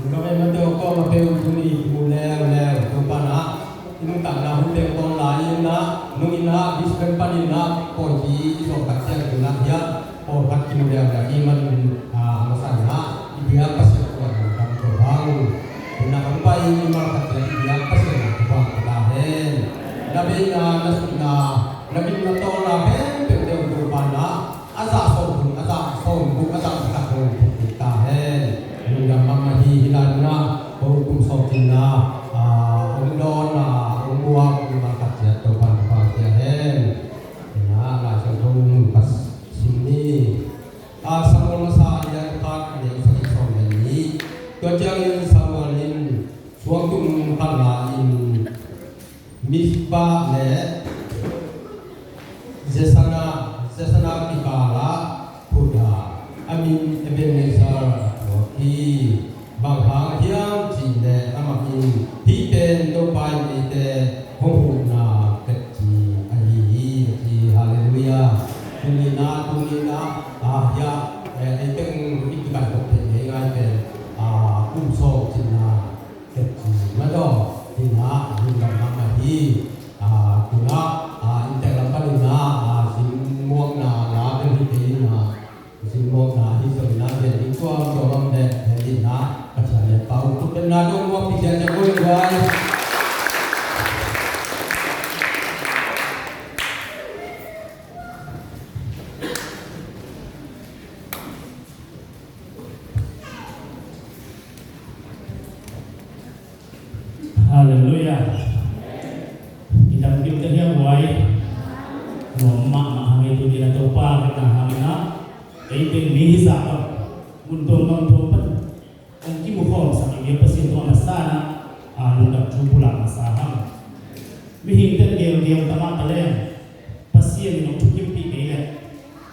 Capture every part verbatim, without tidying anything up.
Ka vei mate aw, kawm a peu tuni kimu leuleu Topa in ah i nuntakna hun teng tawn lai-in ah, nung in ah Brisbane panin ah pawipi i zawh tak ciang tun ah hiah pawlkhat kimu leuleu i hih manin ah, a masa in ah i biak Pasian kuan lungdam ko hang. Tun ah hong pai mimal khat ciang i biak Pasian ah kuan ko ta hen. Na veina, na sutna, na gimna tawlna khempeuh teng Topa in ah a zah sawm thum, a zah sawm guk, a zah khat hong thuk ta hen. Lungdam mahmah hi. Hih lai munah ko kum sawm cinna, ah, hong dawn, ah, hong muak mimal khat ciat Topa'n thupha pia hen. Ina Lai Siangtho mun khat sim ni. Ah, Samuel masa a lian khat, a neu sagih, sawm le nih. Tua ciangin Samuel in suang tung khat la-in Mizpa le Jesana, Jesana kikal ah phut a, a min Ebenezer a thuak hi. Bang hang hiam cih leh amah in, "Hih pen Topa in eite hong huhna," a ci ahi hi, a ci. Halleluiah. Tuni-in ah, tuni-in ah, ah, hiah, eh, ei teng i kikaikhop theih ngeingai pen, ah, kum sawm cinna teci mah tawh, ina, lungdam mahmah hi. Ah, tun ah, ah, inntek lam panin ah, ah, zin muakna la bel hi kei in ah, zin muakna hi zongin ah, zen ding tuamtuam om leh, zen ding ah, Pasian in pau tuk den na dong muak pi sia sia guai guai. Halleluiah. I dam kim te hiam uai. Nuam mahmah hang ei, tuni-in ah Topa hehna hangin ah, ei teng mi hizah a, mun tuam gam tuam pan hong kimukhawmsak i biak Pasian tungah a masa in ah, a, lungdam thu pulak masa hang. Mihingte in gelgel ta mah ta leng, Pasian in hong thukimpih kei leh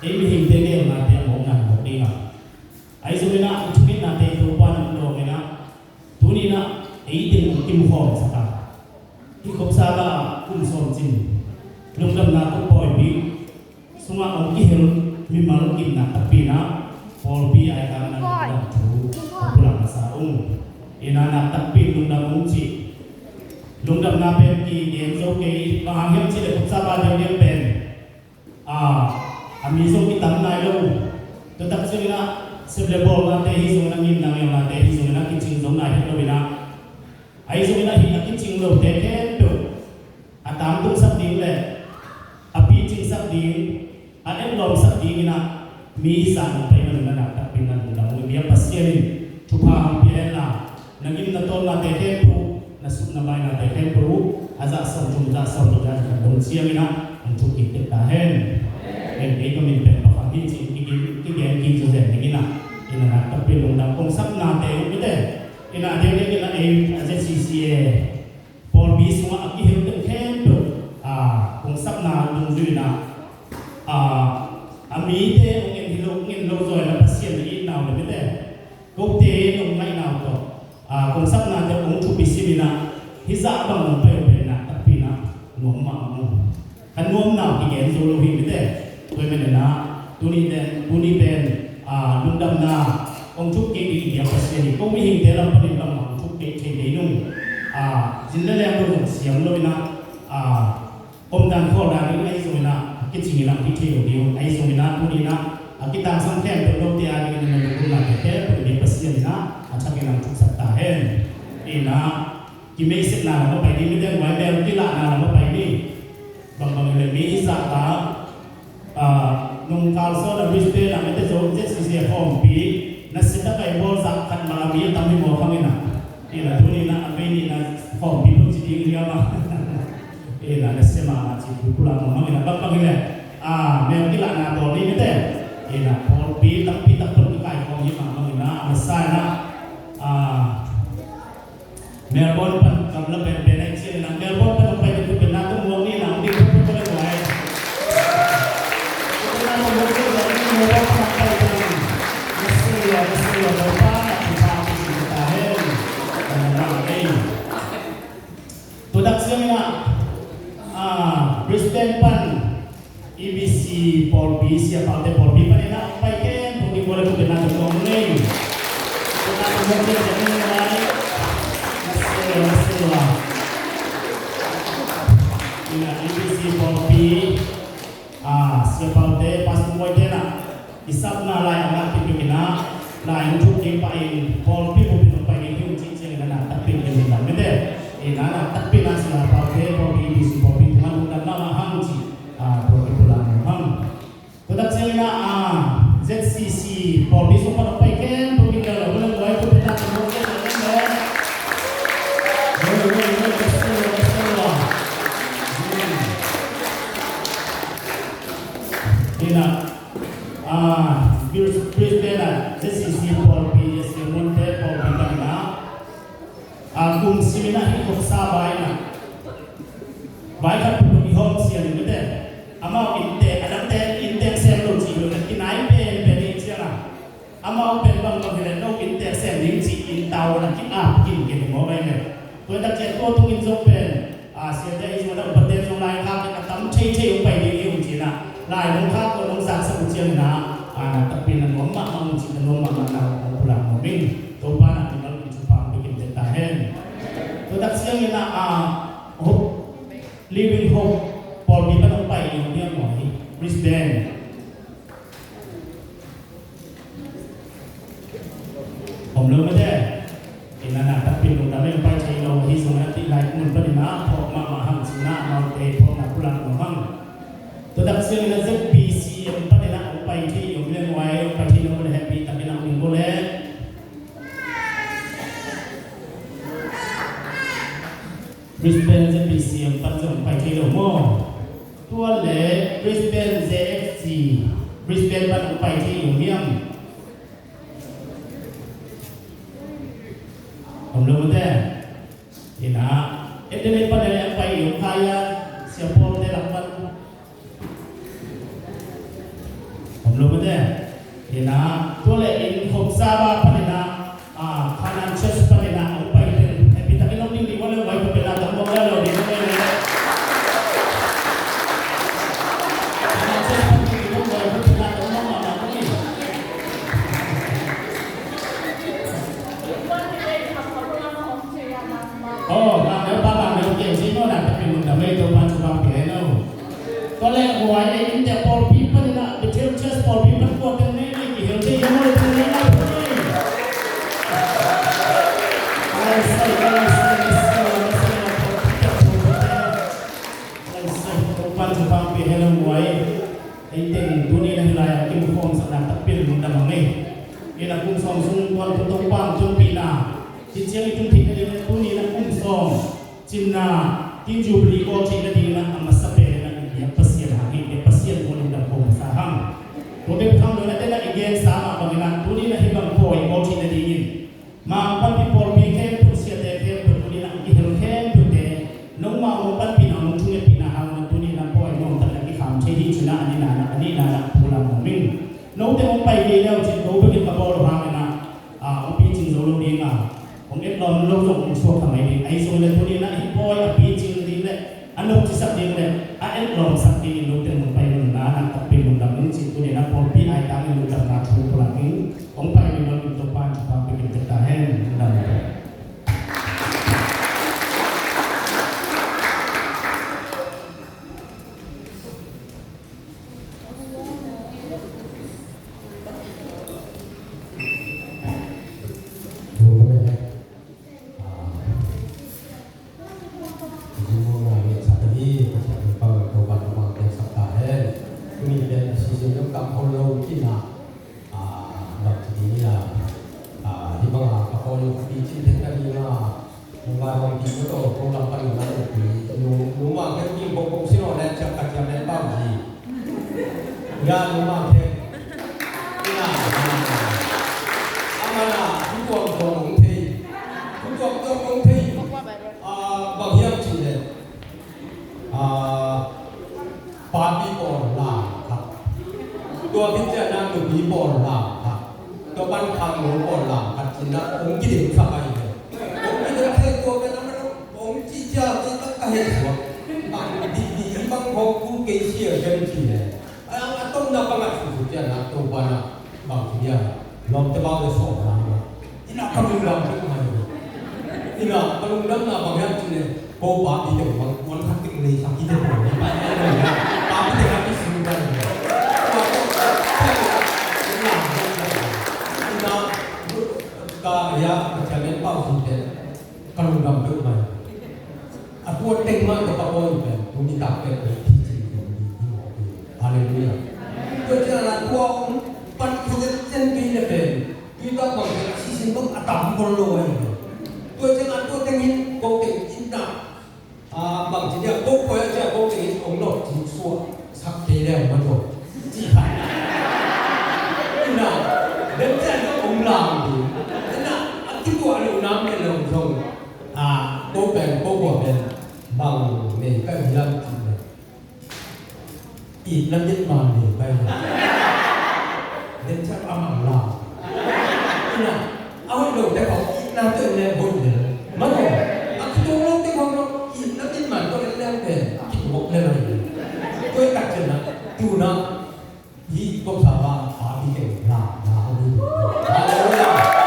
ei mihingte gelnate a mawkna hi mawk ding a. Ahi zongin ah i thungetnate Topa in hong dawng in ah, tuni-in ah ei teng hong kimukhawmsak a, hih Coffs Harbour ah kum sawm cin lungdamna kong pawipi sungah hong kihel mimal gimna takpi in ah pawlpi aikang in ah lungdam thu ka pulak masa ung. Ina, nak takpi in lungdam ung cih. Lungdamna pen kigen zo kei, bang hang hiam cih leh Coffs Harbour deuhdeuh pen, a, a mi zong kitam nai lo. Tua tak ciangin ah sep le bawlnate hi zongin ah, ngimna ngeunate hi zongin ah, kicing zo nai het lo in ah, ahi zongin ah hih a kicing lote khempeuh a tangtungsak ding le a picingsak ding, a etlawmsak dingin ah mi zah nong pai man un ah, nak takpi in ah lungdam ung. I biak Pasian in thupha hong pia hen la, na gimna tawlnate khempeuh, na sutna bainate khempeuh uh a zah sawm thum, zah sawm nih, zah khat dong ciangin ah hong thuk kik tek ta hen. Ei, ei ka min pen Pa Khang hi ci-in kigen, kigen kik zawzen dingin ah, ina, nak takpi in lungdam. Kong sapnate uh mite, ina, a diakdiak in ah ei a Z C C A pawlpi sungah a kihel pen khempeuh, a, kong sapna dungzui in ah, a, a mite hong en hi lo, hong en lo zaw in ah Pasian na itna uh le mite, kote nong ngaihna uh tawh, a, kong sapnate hong thupi sim in ah, hih zah bang nong pai uh pen nak takpi in ah nuam mahmah ung. Ka nuamna uh kigen zo lo hi mite. Tua ahih manin ah tuni pen, tuni pen, a, lungdamna hong thuk kik ding i biak Pasian hi. Ko mihingte lam panin bangmah hong thuk kik thei kei nung. A, zin le leng lo zong siam lo in ah, a, omdan khawldan ding ahi zongin ah, a kicing in ah hong kithei lo ding uh ahi zongin ah, tuni in ah a kitangsam khempeuh note a dingin ah na lunggulhnate khempeuh i biak Pasian in ah a thakin ah hong thuksak ta hen. Ina, kimeisetna lam a pai ni, mite, guai, mel kilahna lam a pai ni. Bangbang hi leh mi i zahtak, ah, nung kalsuan a Brisbane ah mite, Zo Z C C a khawmpi nasia tak a i bawl zah khat mah a mi a tam hi mawk hang in ah. Ina, tuni in ah a vei nihna khawmpi phut ci ding liam a. Ina, nasia mahmah ci thu pulak mawk hang in ah. Bangbang hi leh, ah, mel kilahna bawl ni mite. Ina, pawlpi tampi tak tawh kikaikhawm hi mahmah in ah, a masa in ah, ah, Melbourne pan gamla penpen ahih ciangin ah, Melbourne pan hong pai ding thupitna tawh muak ni, nang ding thupit ko le guai. Thupitna tawh muak ni, guai ni, Melbourne pan hong pai ding. Na si a, na si a, Melbourne pan hong pai ding ta hen. Tua tak ciangin ah, ah, Brisbane pan E B C pawlpi, siapaute pawlpi panin ah hong pai khempeuh ding, ko le thupitna tawh muak ni. Thupitna tawh muak ni, guai ni, guai. Ina E B C pawlpi, ah, Sia Paute, Pastor Muaite na i sapna lai a ngah kipik ina, lai hong thuk ding pah in pawlpi bup in hong pai ding hi ung cih ciangin a na takpi in lungdam mite. Ina na takpi in a Sia Paute pawlpi, E B C pawlpi tungah lungdam mahmah hang ci, ah, tua kipulak nuam hang. Tua tak ciangin a, ah, Z C C pawlpi sung pan hong pai khempeuh in lungdam, lungdam, lungdam, lungdam, lungdam. Ina, ah, Brisbane ah Z C C pawlpi, Z C C Monte pawlpi pan ina, ah, kum sim ina hih khopsa vai ina, vai khat peuh i hawm sian in mite. Amau innte, a dangte innte sem lo cih lo na kinai penpen i ciang a, amau pen bangbang hi leh no innte sem ding ci-in tau na ki-ap kin ken hi maw vai le. Tua tak ciang tua tungin zong pen, ah, siate i zong na upate zong lai khak a tam thei thei hong pai ding hi ung ci na, lai hong khak ko hong zaksak uh ciangin a, ah, na takpi na nuam mahmah ung ci, na nuam mahmah na hong pulak nuam ing. Topa na pi mal in thupha hong pia kim tek ta hen. Tua tak ciangin a, ah, Hope, Living Hope pawlpi pan hong pai i hong piang maw hi Brisbane. Om lo mate. Ina na takpi lungdam in pai thei lo hi zong a tih lai mun pan ina phawk mahmah hang ci na amaute phawkna pulak nuam hang. Tua tak ciangin a Z B C M pan ina hong pai thei i om leng uai, hong pai thei lo mun happy takin a hong ning ko le. Brisbane Z B C M pan zong pai thei lo maw? Tua le Brisbane Z F C, Brisbane pan hong pai thei lo hiam? Om lo mate. Ina, Adelaide pan le hong pai i om kha ia, Sia Paul te lak pan. Om lo mate. Ina, tua le in khop sa ba pan ina, ah, Canaan Church pan ina hong pai pen happy takin hong ding ding ua le vai ko pen a tam lo le lo ding le le. Canaan Church pan ding ding hong vai ko pen a tam lo ma ma ko ni. Oh, bang deuh pa bang deuh kei si no na tapi mun damai tu pan tu bang pia no. Tua leh huai ei innte pawlpi pan ina Bethel Church pawlpi pan kua teng nei nei kihel thei hiam maw le teng nei nei thei. Lai sai, lai sai, lai sai, lai sai, lai sai, lai sai, Topan thupha hong pia hen la huai. Ei teng tuni na hih lai-ah kimukhawmsakna takpi in lungdam hang ei. Ina kum sawm sung tuan Topan thumpihna, hih ciang i tun theih nading le tuni na kum sawm cinna, teen jubilee bawl theih nading ina a masa pen ina i biak Pasian hang hi, i biak Pasian tungah lungdam ko masa hang. Tua bek tham lo ina tena i gensa mah bang ina tuni na hih bang pawi bawl theih nadingin Mang panpih pawlpi khempeuh, siate khempeuh, tuni-in a kihel khempeuhte, nongmah hong panpihna, hong thungetpihna hangin tuni-in a pawi nuamtakin a kikham thei hi ci-in a, a nihna-in a, a nihna-in a pulak nuam ing. Note hong pai kei leh cin ko bekin ka bawl uh hangin a, a, hong picing zo lo ding a, hong etlawm lo zong hong suak ta mai ding. Ahi zongin a tuni-in a hih pawi a picing ding leh a nopcisak ding leh a etlawmsak dingin note hong pai nunna na takpi lungdam ing ci-in tuni-in a pawlpi aitangin lungdamna thu pulak ing. Hong pai mi bangin Topa in thupha pia kim tek ta hen. Lungdam. Tuni pen a season zong tam khol lo kina, ah, lam ci ding ina, ah, hih banga ka pawi lo ka picing thei ka ding a, nungak hong picing tawh ko lam pan nungak hong pi, nung, nungak hong picing bok bok sin aw le ciang ka ciam le bang hi. Ya nungak hong pi. Ina, ina, ina. Amana, tu tuang tuang hong thei. Tu tuang tuang hong thei. Ah, bang hiam cih leh. Ah, papi pawl lam khat. Tua khit ciangin a nupi pawl lam khat. Tua pan khangno pawl lam khat ci-in a hong kidem kha pai ve. Hong kidem thei tua pen a man hong ci cia kei ka, ka het suak. Bang di di bang hong ku kei sia ken ci leh. A, a tomna bang a thu thu ciang a Topa na bang ci dia. Lawmte bang le sawm na ma. Ina ka lungdam pek mai. Ina, ka lungdamna bang hiam cih leh, ko papi teng bang kuan khat teng nei sak hi teh ko. Papi teng a kisin kan. Ina, ka ya, ka chairman pau sin teh, ka lungdam peuhmah. A kuan teng mah tawh ka pawi pen, tuni tak pen, hallelujah. Tua ciang a tua hong pan thu zen zen kei le pen, tui tak bang pen a sisin bang a tam khol lo ahi ve. Tua ciang a tua teng in ko teng in na, a, bang ci dia, ko poi a cia ko teng in hong nop ci suah sak kei le hong ma tua. Ci kha. Ina, den ciang hong lam ding. Ina, a kituah lo nam pen lo zong. A, ko pen, ko pua pen, bang nei ka hiam ci le. Itna mit man nei pai. Den ciang a mang la. Ina, a hoih lo te khong itna te ne hoih le. Mano, a kituak lo te khong lo itna mit man to le le te kituak le lai. Tua i tak ciang na, tu na, hi kong sa ba, a bi keng la, la, a bi. Hallelujah.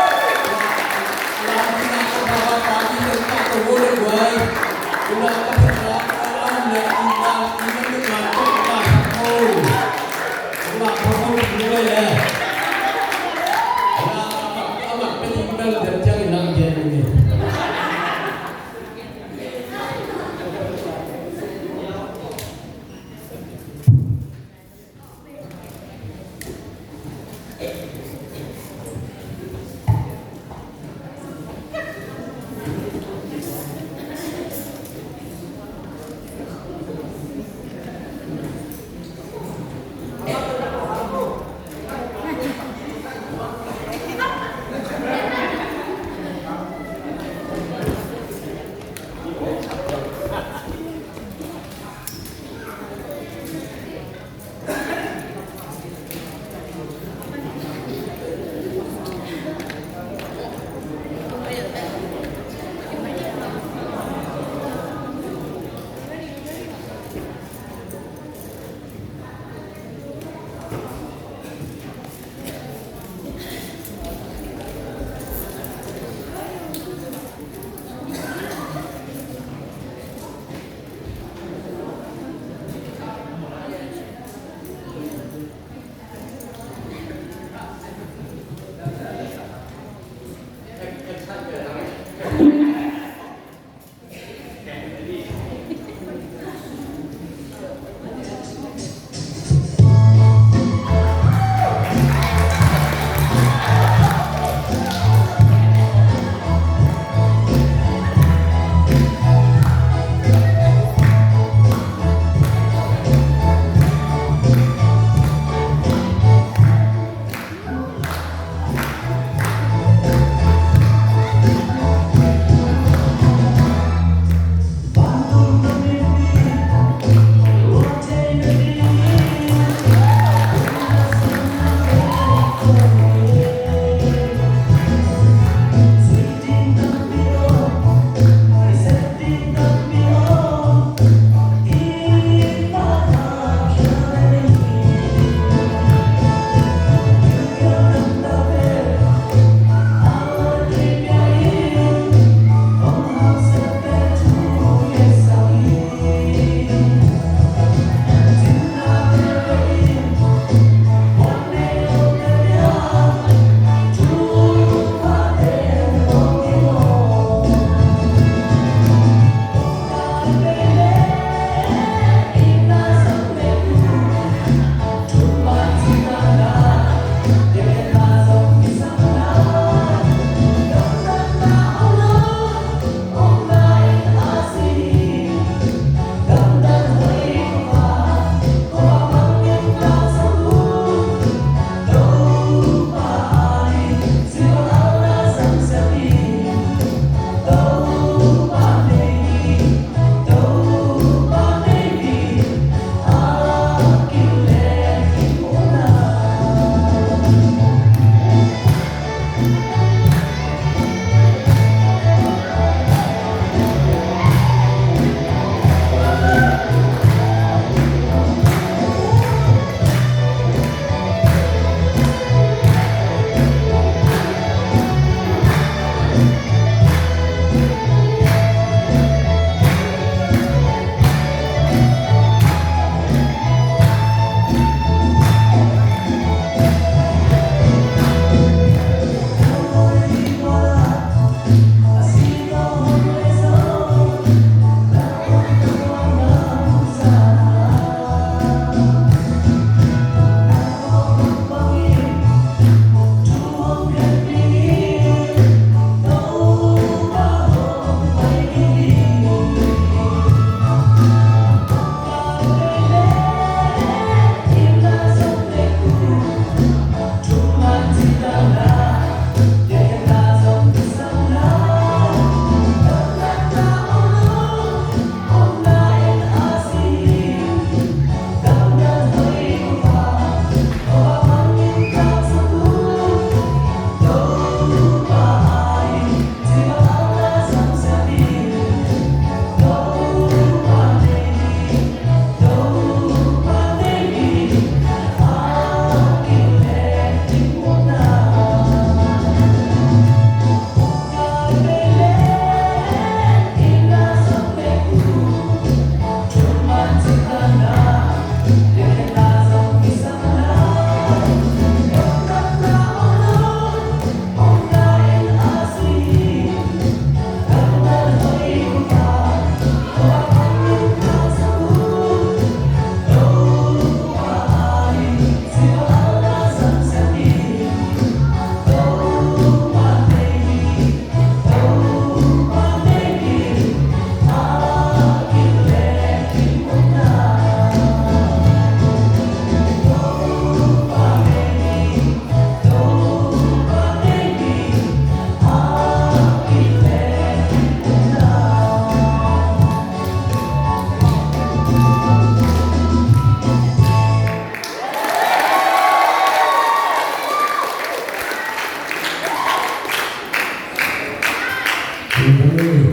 Amen.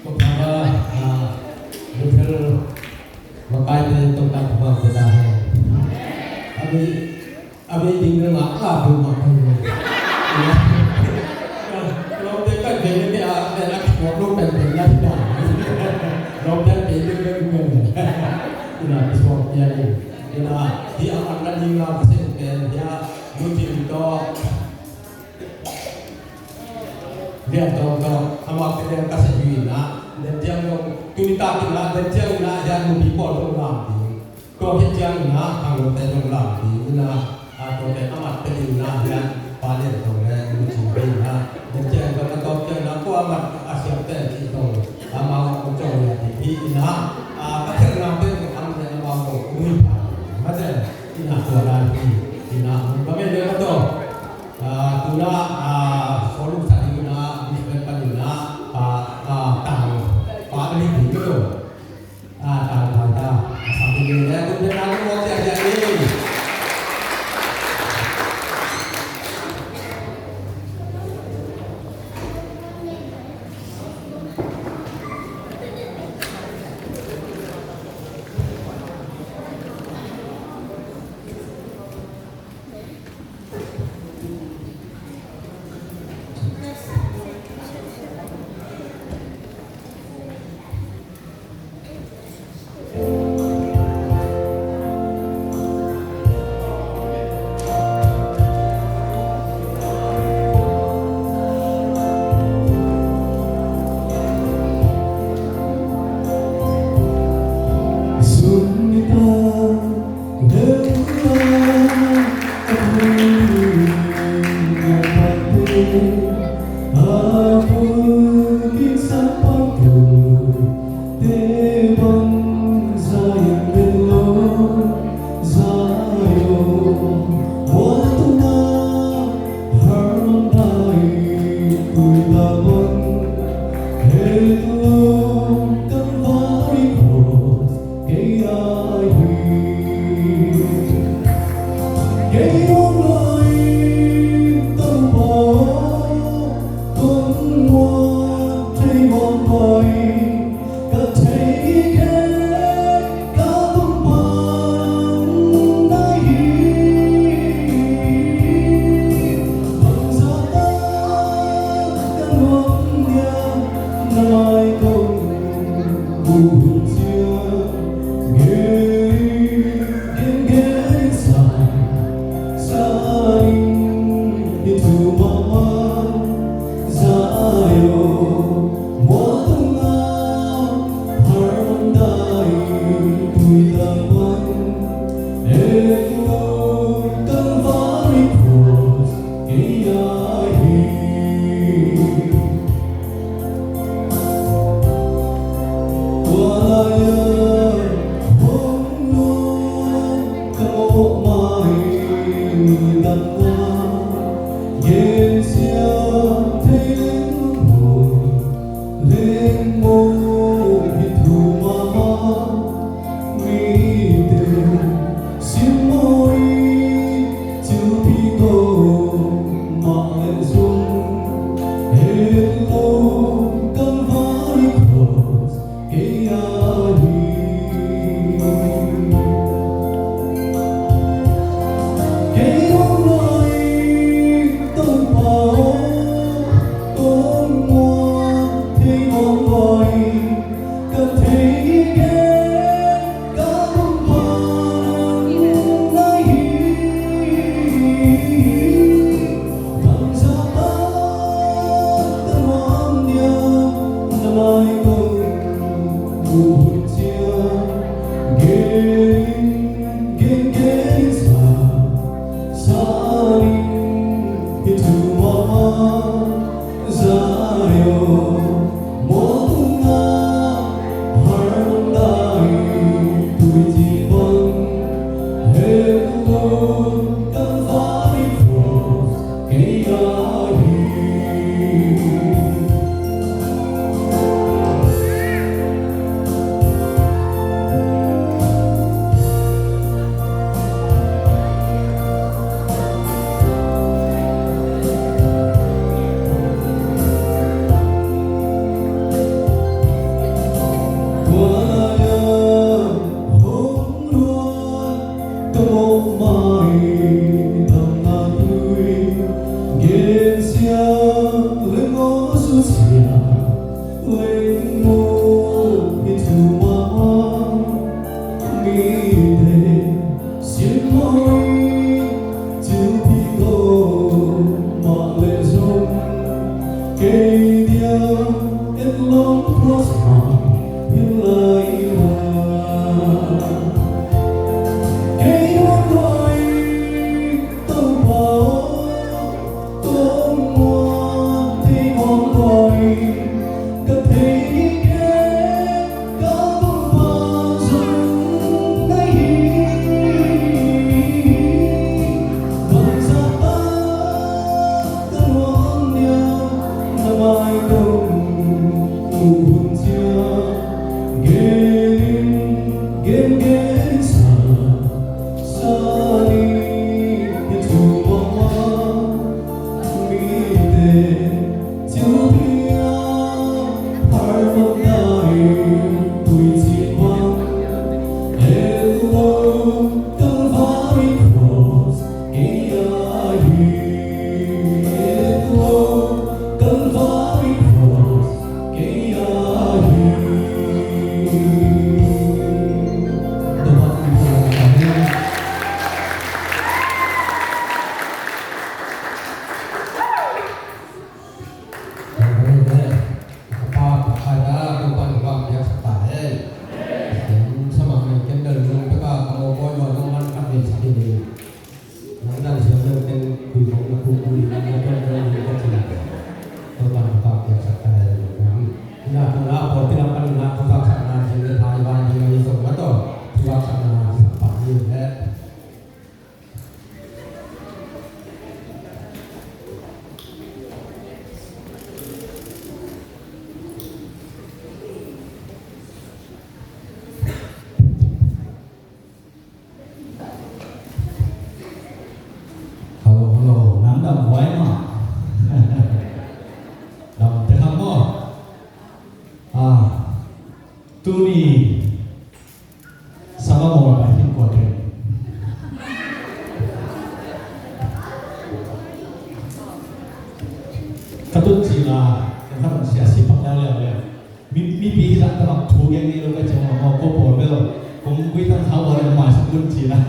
Ko thaba, ah, Bethel makaite tawh kai thaba ko ta hen. Abi, abi ding na ngah la bu ma kai hen. Lawmte kai pen ne a, ne a kituak lo pen pen na ta. Lawmte pen ne pen pen. Ina kituak pia ni. Ina hi a man na ding na ka sen pen ya. Mutin to. Lian tawh tawh amau te lian ka sia hi na, den ciang dong tuni tak in na, den ciang in na, yan mu pi pawl dong lam ding. Tua hi ciang in na, ang lo te dong lam ding in na, a tua te amat te ding na, yan pa lian tawh le mu ci hi na. Den ciang dong ka tawh ciang na, kua amat a siam te ci dong, amau kong cawng lian ding hi in na, a ka tel na te dong ang le amau kong ui pa. Ma den in na tua dan hi in na, ka me le ka tawh. Ah, tuna, ah, sawlung sa ding ina, Brisbane pan ina, ah, ah, tang, pa ding ding lo. Ah, tang, tang, tang. Sa ding le, kun te tang mo sia sia ni. Hello, hello. Nang dam huai mah. Dam te kham maw. Ah, tuni Summer maw, bai hin kua teng. Ka tun cih la, ka khat sia si pak leuleu le. Mi, mipi hi zah tawh thu gen ngei lo ka ciang maw, ko pawl bel kong gui tang thau bawlin mai suk un ci-in a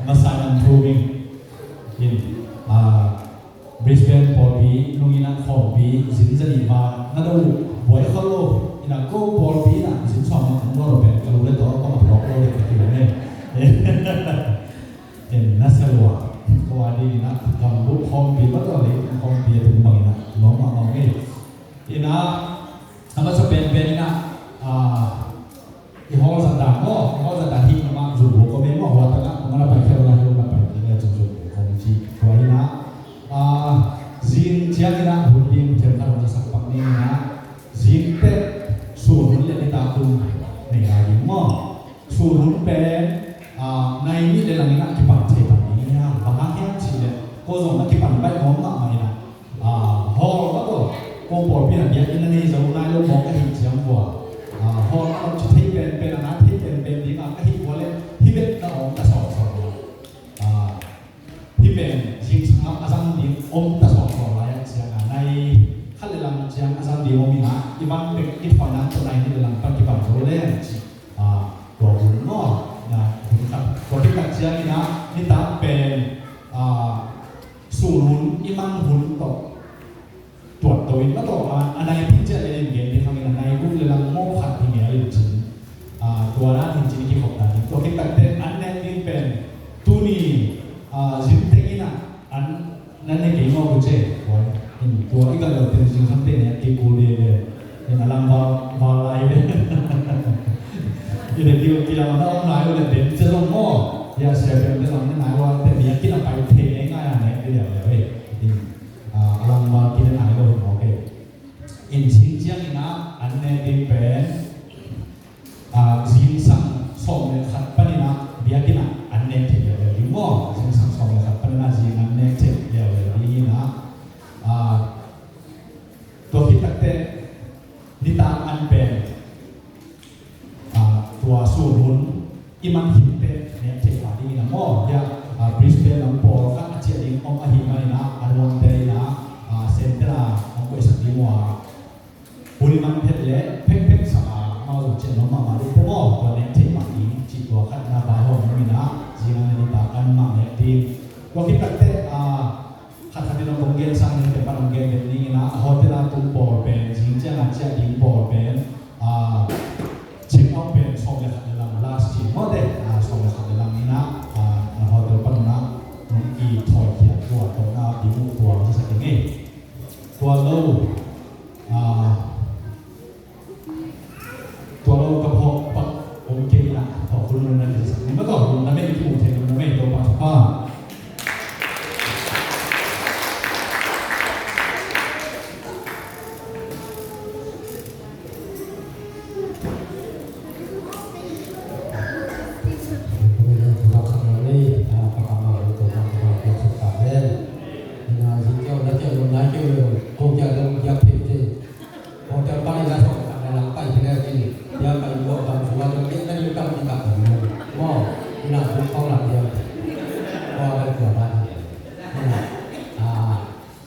masa nan thu ming. In, ah, Brisbane pawlpi nungin a khawmpi zin za nih val na do uh buai khol lo. In a ko pawlpi in a zin sawm nih kong do lo pen ka lu le tawh kong a phawk lo le ka ti lo ne. In na sa lua ko a ding in a gam bup khawmpi vat lo le khawmpi a tung bang in a lawm mahmah ngei. In a, a masa penpen in a, ah, i hawl zat dan maw, i hawl zat dan hi mah zun bu ko men maw, hua tak a, mah na pai khia la hi lo na pai ti le zun zun bu ko ci. Tua in a, ah, zing ciang in a hun ding ciang ka hong sak pak ni in a, zing teh sun hun le nitak tung nei lai ding maw. Sun hun pen, ah, nai nih le lang in a kipan thei pan ding hi hang. Bang hang hiam cih leh ko zong na kipan baih nuam mahmah in a, ah, hawl mah tawh ko pawlpi in a biakinn na nei zo nai lo mawk ka hih ciang vua, ah, hawl mah tawh ci thei penpen a, na thei penpen ding a ka hih vua leh hih bek na om ta sawmsawm lo. Ah, Hih pen zingsang a zang ding om ta sawmsawm lai a ciang a, nai khat le lang ciang a zang ding om in a, i van bek i thuai nang tawh nai nih le lang pan kipan zo leng ci. Ah, tua hun maw, na hun khat, tua khit tak ciang in a, nitak pen, ah, sun hun, i man hun tawh tuat to in mah tawh, a, a nai ding ciah le in gen ding hangin a nai guk le lang mawk khat hi ngial in cin. A, tua dan in cin i kikhop dan in. Tua khit tak teh an nek ding pen tuni, a, zin teng in a an nan ne kei mawk uh ce. Tua in tua i gal lo teng zing kham teng ne kei kul ding le. In a lang val, val lai ve. I le kiu kilang na om lai uh le ben ce zong maw. Ya sia ben ce zong ne nai val te bia kila pai thei ngai ngai a nek ding le ve. In A, a langval kine nai lo hi mawk e. In zing ciangin a an nek ding pen, a, zingsang sawm le khat panin a biakinn ah an nek thei lel ding maw. Zingsang sawm le khat panin a zing an nek thei lel ding in a, a, tua khit takteh nitak an pen a, tua sun hun i man khit teh nek thei pah ding in a maw. Hiah, a, Brisbane lam pawlkhat a ciah ding om ahih manin a, a nuamte in a, a, center a hong koihsak Pawl pen, zing ciang a ciah ding pawl pen, ah, check out pen sawm le khat le lang last ci maw te, ah, sawm le khat le lang in ah, ah, na hotel pan un ah, nong kithawi khiat tua tawh na ding uh tua zasak ding hi. Tua lo, ah, tua lo ka phawk pak om kei in ah, phawk khun lo na ding zasak ding maw, tua lo na mei kimu thei lo na mei tua pa thupha.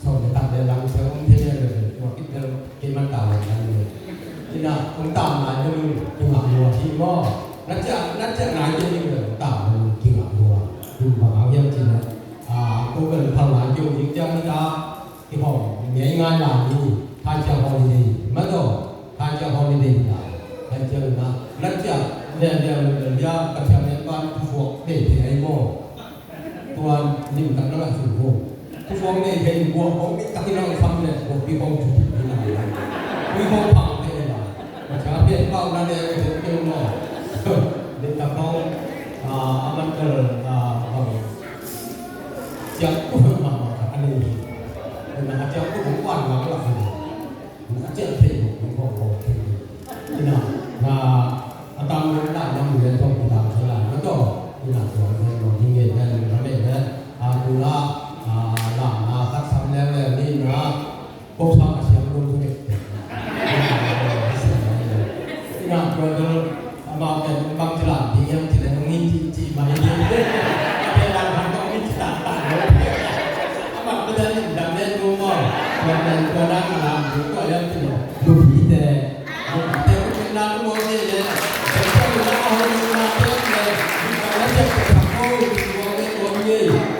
Sawm le khat le lang sia om thei le le, tua khit bel kei man tam le lang le. Ina, om tam lai bel kingah lua hi maw. Na ciah, na ciah lai bel kingah lua. Tua bang hang hiam cih leh, ah, ko bel phal lai kei om ding ciang ina, kihawm ngei ngai lai hi. Thai ciah holiday, maw taw. Thai ciah holiday lai. Thai ciah ina, na ciah le le le le, Pathian in ban thusuak nei thei ahi maw. Tua lim tak na ngah sun ko. Thusuak nei thei in guak hong mit tak in hong sam leh guak pi hong cu in a. Pi hong phang thei in a. Ka ca pia pau na ne ka thei keu maw. Lim tak hong, ah, a man kal, ah, bang. Ciang ku hong ma ma ka a nei. Na ciang ku hong kuan ma ka la. Na ciah thei lo, na khawng khawng thei lo. Ina, na, a tam lo na, na mu le tawh, i tam thei lai, na tawh. Ina, tua le lo, ni nge le, na le le. A, tu la, a, la, na, khat sam le le, ni na. Ko sa ka siam lo, tu le. Ina, tua le, Amau pen bang ci lam ding hiam cih leh nong hi ci, ci mah hi ding. A pen lam khat tawh hi ci taktak lo. Amah pen lam dam len lo maw. Tua pen tua dan a lam ding tua hiam cih leh lupite. Lupite ko pen lam lo maw ci leh. Pen tua lam a hong lam pen leh. Lam pen pen pen pen pen pen.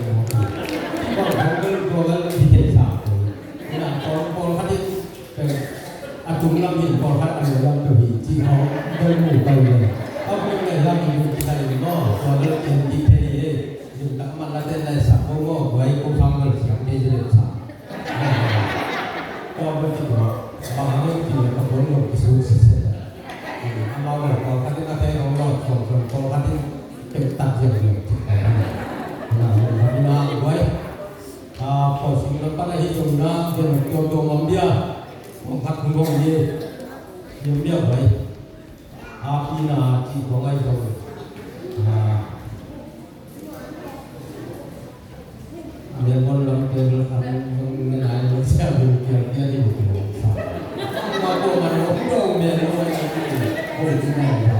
mawk hi. Bang hong bel tua bel hi thei sa ko. Ina pawl, pawlkhat in pen a tung lam hi, pawlkhat a leh lam peuh hi ci hong bel mu pai le. A bel leh lam hi mu ci thei maw. Tua bel ken ci thei hi. Lim tak man la ten lai sa ko maw. Guai ko sang bel siang thei ci le sa. Tua bek ci tua, bang hang hiam cih leh ka puan lo kisuk sese. Amau le pawlkhat in a thei hong lo, suang suang pawlkhat in pek tak ziahziah cih. Na, na, na, guai. A, pawl sing lam pan ahi zong na, ziah tua tua ngam dia. Pawlkhat hong hong ye. Yom dia guai. A, pi na ci tua ngai zong. A, Melbourne lam pen an zong ne nai lo sia, min kial kial ding kilo sa. Ma ko ma lo ko Melbourne lam pen ko ci nai lo.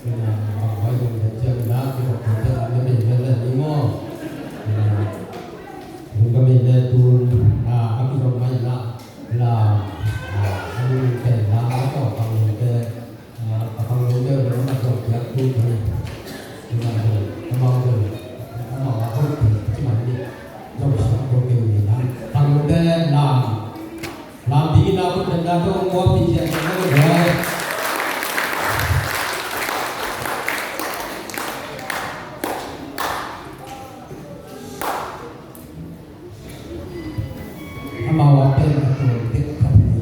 Ina bang bai zong ne sia na ki ko ko sia ne ne ne ni mo. Ina ka min ne tu na a ki zong mai na la. Ina ka min pen na ko ka min pen. A, a khang lungte uh le, a khang lungte uh le, a khang lungte uh le, a khang lungte uh le, a khang lungte uh le, lam ding in a khut dan dan tawh kong guam ding ciang ciang lo. Amau a pen a tuam tek khat hi.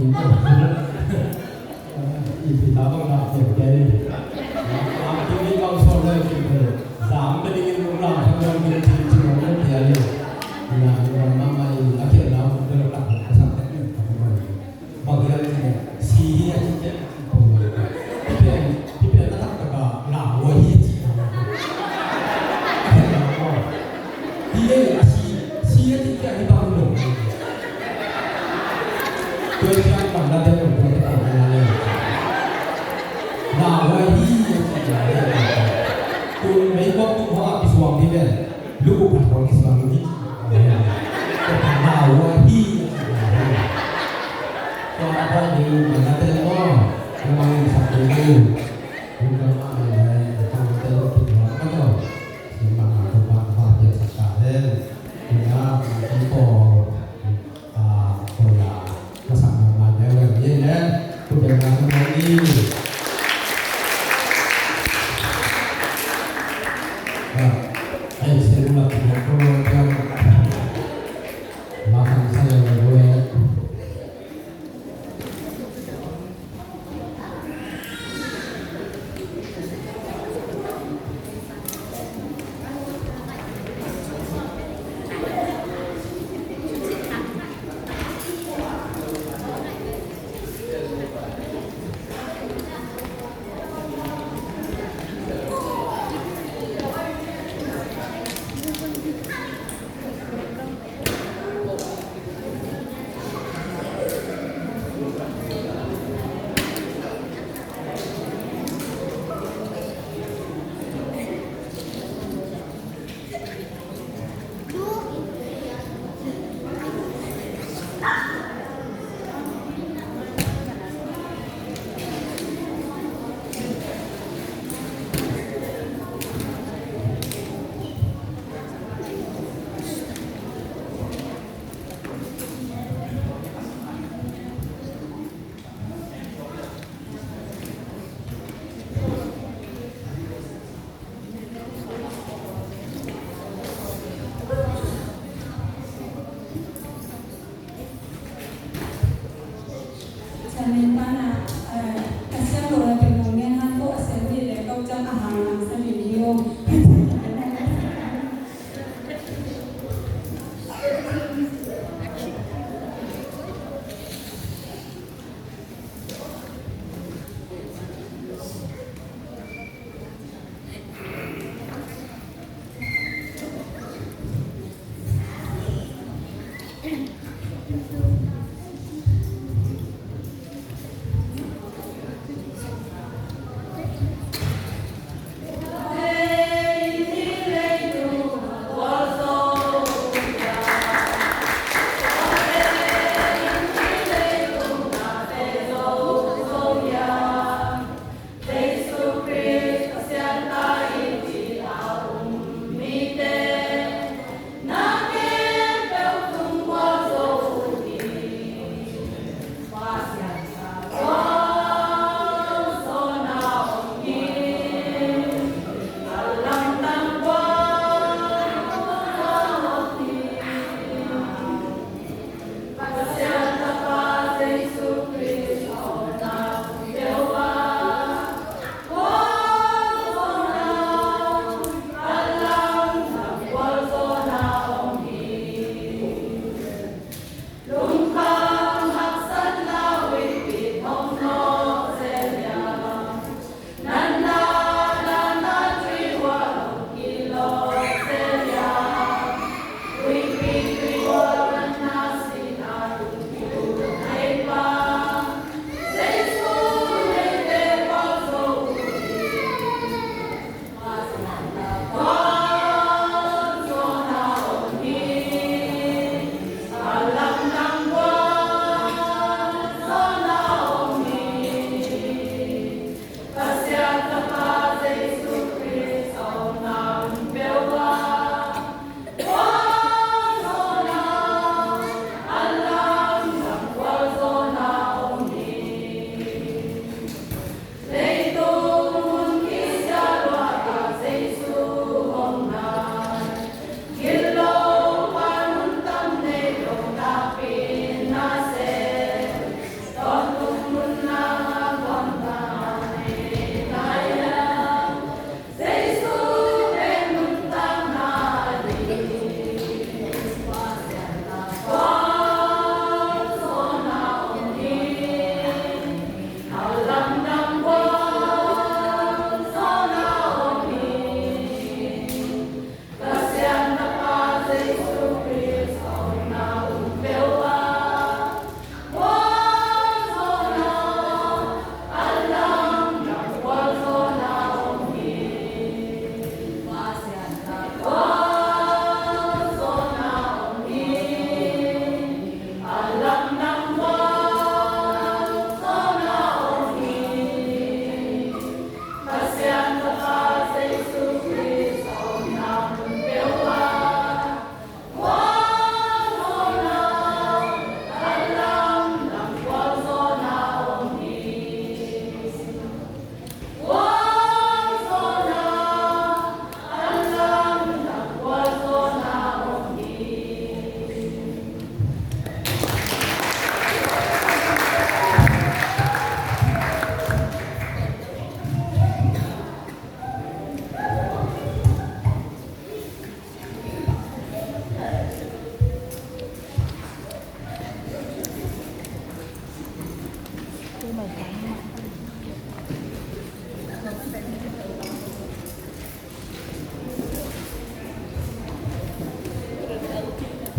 Ih, ih, ih, tabang na pian kei. Lam tung ih bang sawl le kei. Zam ka ding in ung lam ka ding in cin cin ung le pian le. Ina ung lam ma mai a kei na ung ka la tak ka sa ka ni ka mai. Bang hiam cih leh si hi a cih ciang. Hih pen, hih pen a taktak a lauhuai hi a cih. A khen lau maw. Hi ei a si, si a cih ciang hih bang lo. Tua ciang bang la te lo tua te pau na le. Lauhuai hi a cih ciang. Tun mei kawk tung hawh a kisuang hi pen. Lu khat hong kisuang hi. Tua pa na ua hi. Tua na pa ni mana te mo. Nama ni sa tu. Lu ka ma ni le. Ka ma te lo ki ma ka to. Si ma ma to pa pa pia sa ka le. Ina ki po. Ah, koya, masak nang ngai leh, leh, leh, tu beng nang ngai ni. Ah, ai, selu lak, lak, ko, lak, lak. Makan saya, leh, leh.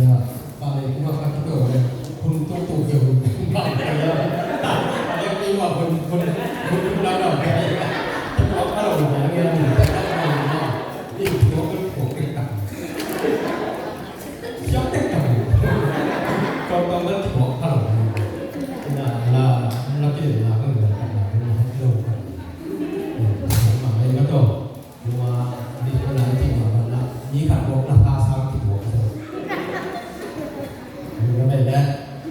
Tua, mi khat buak na pha sang kituak zo. Tua mah bang le,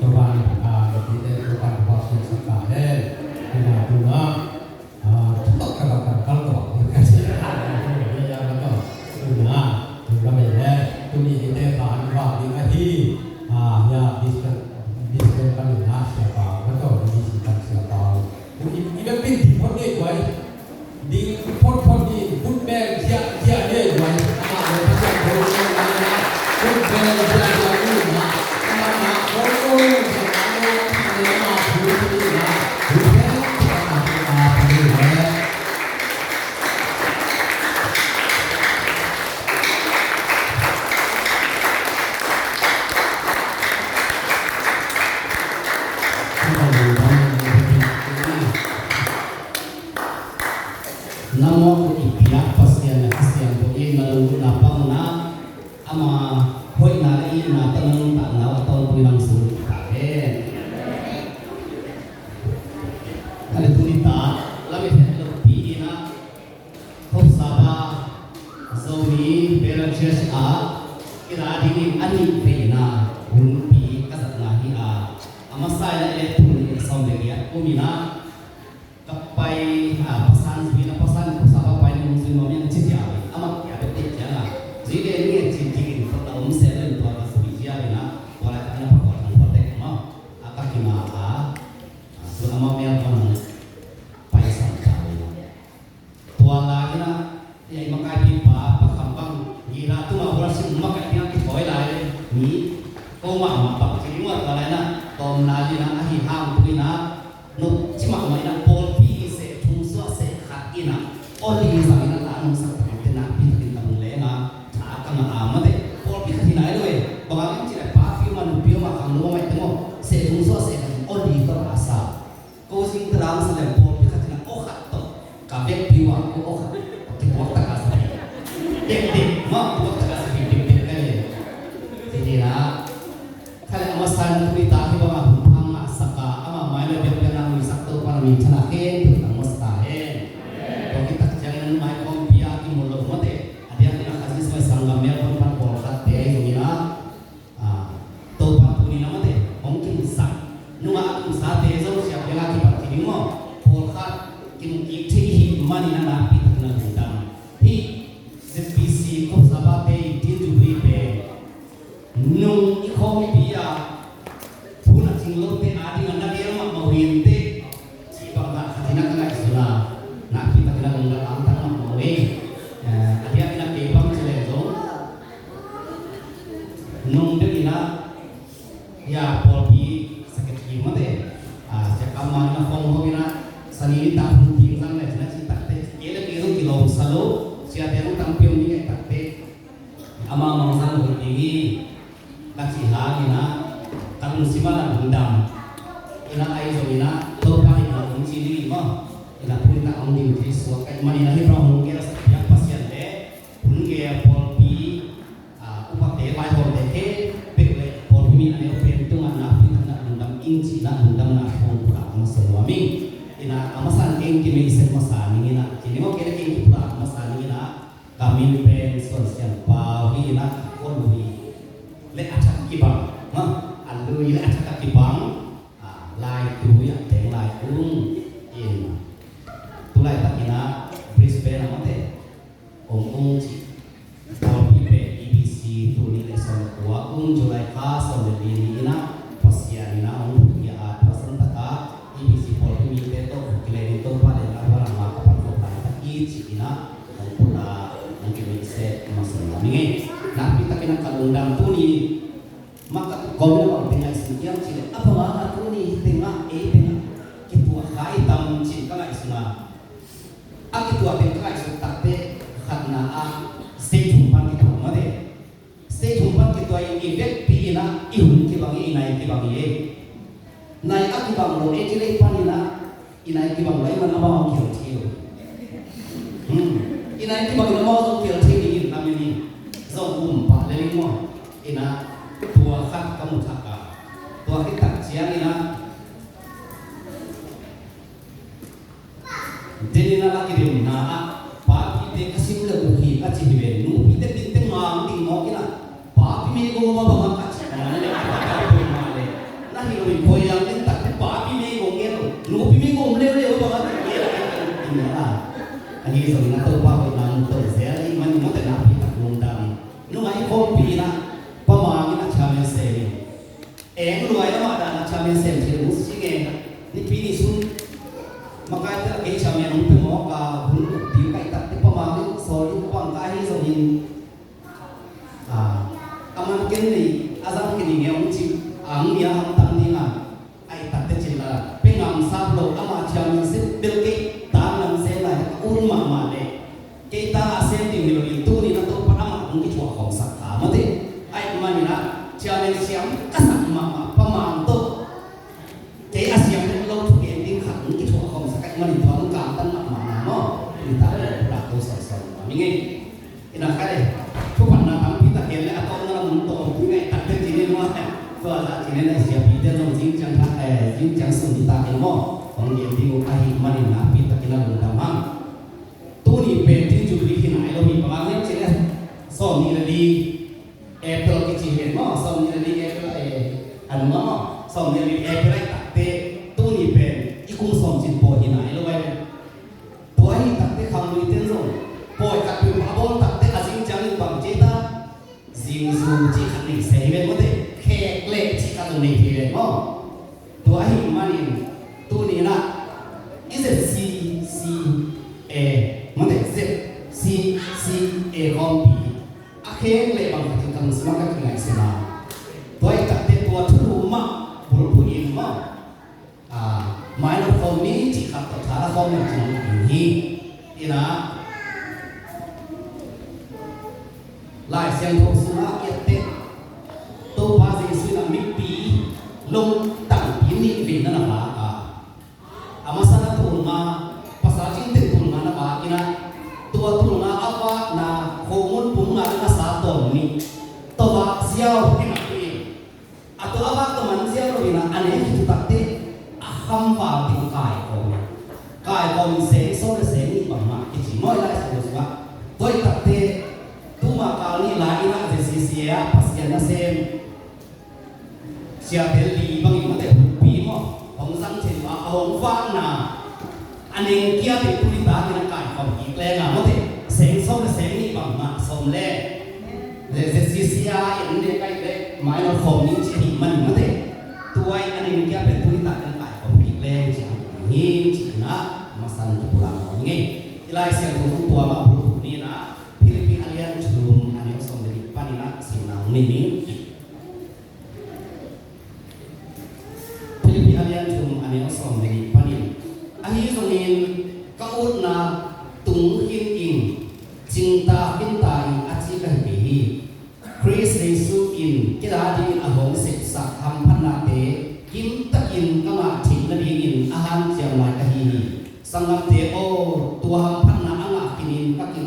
tua ban, ah, ka tite, tua ban ka buak sung sak ta hen. Tua ban tua, ah, tua ban ka buak sung sak ta hen. Tua mah bang le, tuni tite khan ka buak ding ahi, ah, ya, Brisbane, Brisbane pan in a sia pa, ka tua, Brisbane pan sia pa. Ui, i, i bek pin di phot ni guai. Ding phot phot ni, phut beng sia, sia ni guai. Ama lo pa sia lo ni na. Phut beng sia, sia ni na. Ama na, lo lo ni na, lo ni na, lo ni na. Lo ni na, lo ni na. Na mawh uh i piak Pasian le Kha Siangtho in na lunggulhna pang un, ama hoihna le itna tawh na nuntakna uh a tawntung in hong sung ta hen. Ka le tuni ta, lam i het lopi in a, Khop Sabbath Zomi Baptist Church ah i ra dingin a nih vei in a hunpi ka zatna hi a, a masa in a i le tul nih le sawm le giat kum in a, ka pai, a, Pasan zui in a, Pasan Khop Sabbath pai ni hong zui nuam hi hong ci ziau in, amah kia bek teh ciang a, zui le ni a cin cikin tua la om se lo in tua ka zui ziau in a, tua lai ka na pa tua thang tua tek ma, a ka kima a, a, tua amah mel tua nang pai sam ta in a. Tua lai in a, ei makaipipa Pa Kham bang, ngira tuma worship makaih ding a kithawi lai le, mi ko mahmah bang ci ding ua tua lai in a, tawm lai in a, ahi hang tua in a, nop ci mahmah in a, pawlpi i seh thum suah seh khat in a, oli zang in a, la nungsak tak in te nakpi takin ka lung leng a, tha ka ngah a mate, pawlpi khat hi nai lo e, bang hang hiam cih leh pa pi om a, nu pi om a, khangno om a, i te maw, seh thum suah seh khat in oli tawh la sa. Ko zing ta dang sa leng pawlpi khat in a aw khat tawh ka vekpi uh a, ko aw khat tawh kipuak tak a sa hi. Dekdek mah kipuak tak a sa hi, dekdek ka hi. Ci hi a. Kha le a masa in a tuni ta hi bang a hun thang ngahsak a, ama mai le biakpiakna nuihsak Topa na minthanna khempeuh tang masa ta hen. Tua khit tak ciangin a mai khawmpi a kimu lo mawte, a diakin a Kha Siangtho sanggam Melbourne pan pawlkhatte ahi zongin a, Ah, Topa tuni in a mate hong kingsak nungah a kingsate zong siap leng a kipat kik ding maw? Pawlkhat kimu kik thei i hih manin a nakpi takin a lungdam. Hih Z B C Khop Sabbath te i Teen Jubilee pen nung i khawmpi a hun a cing lote a ding a na lian mahmah uh hi inteh. Cih bang dah khat in a ka ngaihsun a nakpi takin a lungdam a, a tak mahmah uh hi. Eh, a diakin a kei bang ci leng zong nung deuh in a, ya, pawlpi secretary mate, ah, sia kam man in a phong ho in a, sani ni ta hun ding zang le cin a cih takte, kei le kei zong kilawm sa lo, siate zong tampi om ding a takte, ama mang zang lo ding hi, ka cih hang in a, ka lungsim ah lungdam in a, ahi zong in a, Topa in a hong ci ding in maw, in a pun tak hong ding thei suak ka hih manin a, hih bang hong gel sak piak Pasian le, hun gel pawlpi, ah, upate, vaihawmte khempeuh le pawlpi mi a neu pen tungah nakpi takin a lungdam ing cih in a lungdamna thu pulak masa nuam ing. In a, a masa in kei in kimeisep masa ning in a, kei ni maw kei le kei in kipulak masa ning in a, ka min pen Suan Siam Pau hi in a, ka khua lui le a thak kibang, ha? A lui le a thak a kibang, ah, Lai Kung, a teng Lai Kung in, tu laitak in a Brisbane ah mate om ung ci. Pawlpi pen E B C tul nih le sawm le kua kum July kha sawm le li ni in a Pasian in a hong pia a, tua san tak a E B C pawlpi mite tawh kilehning Topa le na huan a ma ka pan khop laitak hi ci in a hong pulak, hong kimeisep masa nuam ing ei. Nakpi takin a ka lungdam tuni mah ka kawm in a bang teng ngaihsun hiam cih leh, a bang a tuni teng ah ei teng ah kituak kha i tam cih ka ngaihsun a, a kituak teng ka ngaihsut takte khatna ah state thum pan kituak mate. State thum pan kituak in i vekpi in I hun kibang hi, i nai kibang hi. Nai a kibang lo, ei ci lei panin ah i nai kibang lo, ei man amau hong kihel thei lo. Hmm. I nai kibang lo, amau zong kihel thei dingin a min in zong um pah lel in maw. Ina tua khat ka mu thak a, tua khit tak ciangin ah Denin a la kidemna ah papite ka sim le uh hi ka ci hi ve. Nupite tinte ngang ding mawk in ah papi meigong mah bang a ka ci a, na le a ka pau pau mah le na hi lo in koi yang den tak te papi meigong ngen lo, nupi meigong leuleu bang a ka ngen lo in a. Ahi zongin a Topa hoihna mu to zel ahih manin mawte nakpi tak lungdam. Nungah i khawmpi in ah Pa Mang in ah chairman sem in. Eng luai amah dan a chairman sem thei lo uh si nge. Nipi ni sung makai te a kei chairman hong pe mawk a, hun uk ding ka hih tak te Pa Mang in sawl ding bang ka hi zongin, a, a man ken nei a zang kei ning e hong ci, ang nia hamtang ding a, a hih tak te cin la pe ngam sap lo, ama chairman sem bel kei tang lam sem lai ka un mahmah le. Kei ta a sem ding hi lo in tuni na Topa amah hong kithuah khawm sak ta mawte. Ahih manin ah chairman siam ka sak mahmah Pa Mang tawh kei a siam lo thu gen ding khat hong kithuah khawm sak ahih manin tua hong kamtan mahmah na maw. Ni ta lo pulak to saisai mah mi ngei. Ina khat e, thupatna tampi tak gen le a tawpna lam hong tawm tu ngei tak te ci ni maw. Tua zah ci ni na siapi te zong zing ciang khat e, zing ciang sung ni ta gen maw. Hong gen ding uh ahih manin nakpi takin a lungdam hang. Tuni pen tin Jubilee hi nai lo hi, bang hang hiam cih leh sawmnih le li April kici hi maw, sawmnih le li April, eh, a nung a maw, sawmnih le li April ahih takte tuni pen i kum sawmcin pawi hi nai lo ai ve. Tua ahih takte khanglui ten zong pawi khat peuh a bawl takte a zing ciangin bang ci ta? Zingzu cih khat nei se hi ven mawte, khek leh cih khat zong nei thei ven maw. Tua ahih manin tuni in ah i Z C C A mawte, Z C C A khawmpi a khek leh bang khat in ka lungsim ah ka kingaihsun a. Tua ahih takte tua thulu mah bulphuh in maw. Ah, mai lo khawm ni cih khat tawh tha la khawm ni cih hi. Ina Lai Siangtho sungah i et teh Topa Jesuh in a mipi lungtangpi nih veina na vak a, a masa na tulnga, pasal cinte tulnga na vak ina, tua tulnga a vakna khomun pum nga na sa tawm nih tawh vak ziau hi na pi. A tua a vak tawh man ziau lo ina a nek hi tu takte a kham val ding kaikhawm. Kaikhawm in seng sawm le seng nih bangmah kici maw i Lai Siangtho sungah. Tua hi takte tuma kal nih lai ina Z C C A ah Pasian nasem siate li bangin mate huppi maw hong zang thei uh a, a hong vakna a neng kia te tu ni ta kina kaikhawm kik leng a mate seng sawm le seng nih bangmah sawm le le Z C C A in ne kai le mai lo khawm ni ci hi man mate. Tua i a neng kia pen tu ni ta kina kaikhawm kik leng ci hi ci na masan tu pula khawm ngei. I Lai Siangtho tua ma bulu ni na Philippi a lian thum a neu sawm le nih panin a simna hong nei ni. Philippi a lian thum a neu sawm le nih panin, ahi zongin ka utna tung khin in, cingta khinta in a ci ka hi kei hi. Khrist Jesuh in kei a dingin a hong sepsak hamphatnate kimtakin ka ngah theih nadingin a hanciam lai ka hi hi. Sanggamte aw, tua hamphatna a ngah khinin ka ki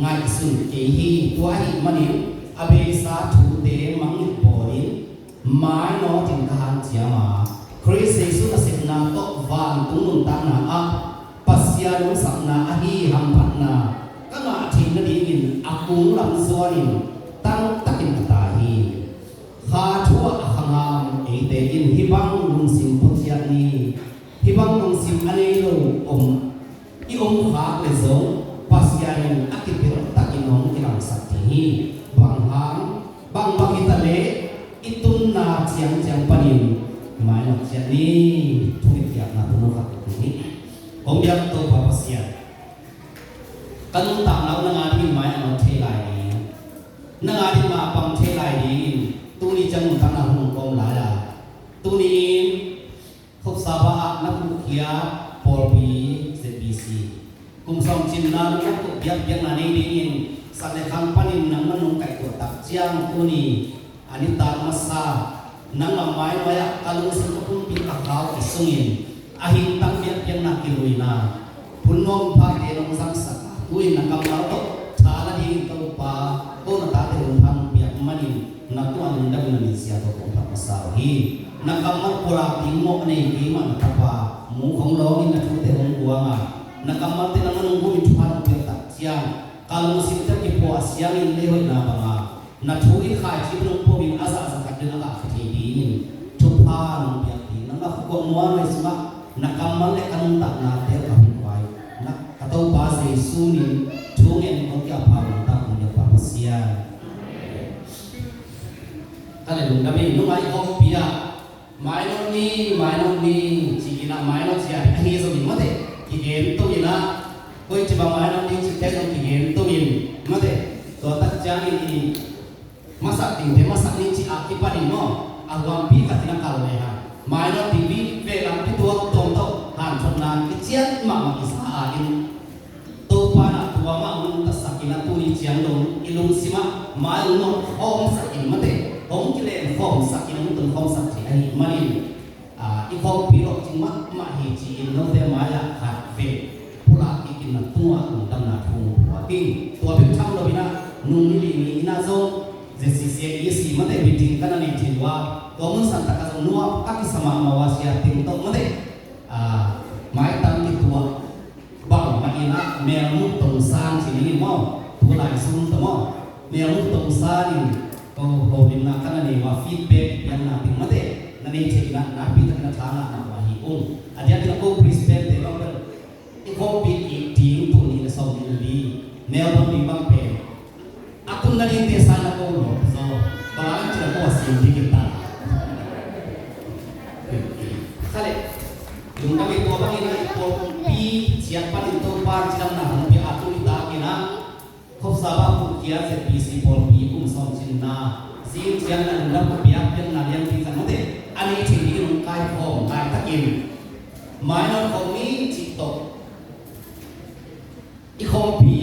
ngaihsun kei hi. Tua ahih manin a beisa thute mangngilh bawlin mainawtin ka hanciam a, Khrist Jesuh nasepna tawh vantung nuntakna ah Pasian hong sapna ahi hamphatna ka ngah theih nadingin a kung lam zuanin tangtakin ka tai hi. Kha thu ah a khangam eite in hih bang lungsim phuciat ni. Hih bang lungsim a nei lo om i om khak le zong Pasian in a kipil takin hong kilangsak ding hi. Bang hang, bang bang hi ta leh i tunna ciangciang panin mai lo ciat ni. Thungetkiatna thunu khat ding hi. Kong biak Topa Pasian, ka nuntakna uh nang a dingin mai a nawn thei lai ding, nang a dingin mah pang thei lai dingin tuni ciang nuntakna hong kawm lai a, tuni in Khop Sabbath ah na phuhkhiat pawlpi Z B C kum sawm cinna lungdam tawh biakpiakna nei dingin san le khang panin nangmah nong kaihtuah tak ciang tuni a nitak masa Nang a maimai ah ka lungsim ka pumpi ka khau kisungin a hintang biakpiakna kiluina phun nuam phate nong zangsak a, tu-in na kammal tawh tha la dingin Topa, ko na tate hong phan piak manin na tungah lungdam in na min siangtho kong phat masa uh hi. Na kammal pulak ding mawh a nei keimah na tapa Mu Khong Lawng in na thute hong guang a, na kammalte nangmah nong gum in thupha nong piak tak ciang ka lungsim tawh kipua a siangin lei hoihna banga na thu in khaici nong pom in a zahzah khat ding a kah thei dingin thupha nong piak ding, nang a khuakuak muanhuai sungah na kammal le ka nuntaknate ka hong vai na ka Topa Jesu min thu ngen kong kiapha nuntak nong kiapha Pasian. Ka le lungdam in nungai kongpi ah mainawt ni, mainawt ni, ci-in ah mainawt ci-a ahi zongin mate kigen to in ah, koi ci bang mainawt ni ci te zong kigen to in mate, tua tak ciangin i masak dingte masak ni ci-a kipan in maw, a huampi khat in a kal le hang mainawt ding vive lampi tuak tuang tawh hanthotna kician mahmah i sa a in Topa na tua mah hong tasak in a tuni ciang dong i lungsim ah mai hong nawt khawmsak in mate, hong kilen khawmsak in hong tun khawmsak thei ahih manin, a, i khawmpi lawhcing mahmah hi ci-in note mai-ah khat vei pulak kik in na tungah lungdamna thu hong phuak ing. Tua bek tham lo in ah nung ni li ni in ah zong Z C C A E C mate meeting ka na nei thei uh a, tua mun santak ah zong nuam a kisa mahmah uh a, sia teng tawh mate, a, maitam kituak bangmah in ah melmuk tongsan ci ning in maw, tu lai sung tawh maw, melmuk tongsan in ko holimna ka na nei uh a, feedback pianna ding mate na nei thei in ah nakpi takin a tha ngah mahmah hi ung. A diakin a ko Brisbane te bang bel i khawmpi kik ding tul nih le sawmnih le li Melbourne ding bang pen a tun nadingte sa na ko lawp zaw, bang a lang cin a ko a sim ding kita. Khale, lungdam i tua bangin a i pawlpi ciat panin Topa cidamna hong pia a tuni takin a khopsa bah phuhkhia Z B C pawlpi kum sawm cinna zing ciang na lungdam ka piak piakna lianpi khat mate a nei thei dingin hong kaikhawm laitakin mainawt khawm ni cih tawh i khawmpi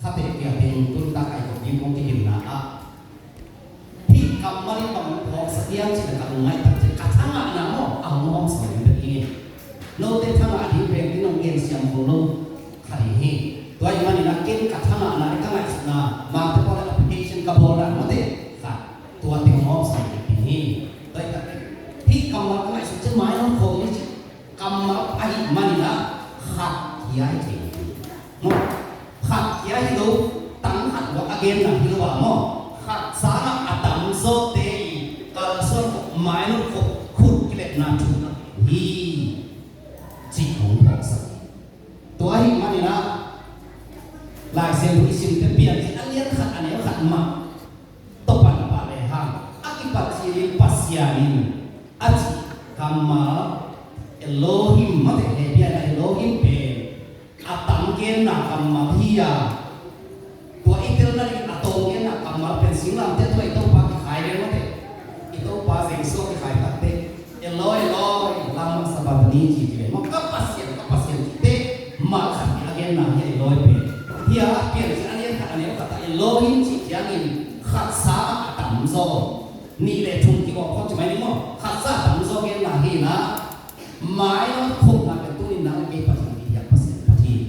khate kia teng tun tak ai kong ding kong kigimna ah hih kammal in bang phawksak hiam cih ka lungngaih tak ciang ka thangahna maw a hong hawmsawn in bek hi. Note thangah ding pen in hong gen siam kho lo kha ding hi. Tua ahih manin a ken ka thangahna le ka ngaihsutna mangte pawl le application ka bawlna mate khat tua teng hong hawmsawn in bek ding hi. Tua ahih tak hih kammal ka ngaihsut ciang mainawt khawm ni cih kammal ahih manin a khat kia hi thei. Maw, khat kia hi lo, tang khat uah a genna hi lo a maw, khat sangah a tamzawte i kalsuan khop, mainawt khop, khut kilepna thu hi. Cih hong phawksak hi. Tua ahih manin a Lai Siangtho i simte Piancil a lian khat a neu khat mah tawh pan pah le hang a kipat cil in Pasian in a cih kammal Elohim mate, Hebrew a Elohim pen a tam genna kammal hi a, tua i telna ding a tawm genna kammal pen singlamteh tungah i Topa kikhai lel mate, i Topa Jesu a kikhai takteh Eloi, Eloi, lama sabachthani ci ci ve maw, ka Pasian, ka Pasian cihte mal khat hi a genna hi a Eloi pen. Hi a Piancil a lian khat a neu khat ah Elohim cih ciangin khat sangah a tamzaw, nih le thum kigawm khawm ci mai ni maw, khat sangah a tamzaw genna hi in a, mainawt khopna pen tuni nang le kei Pathian kidiak Pasian Pathian.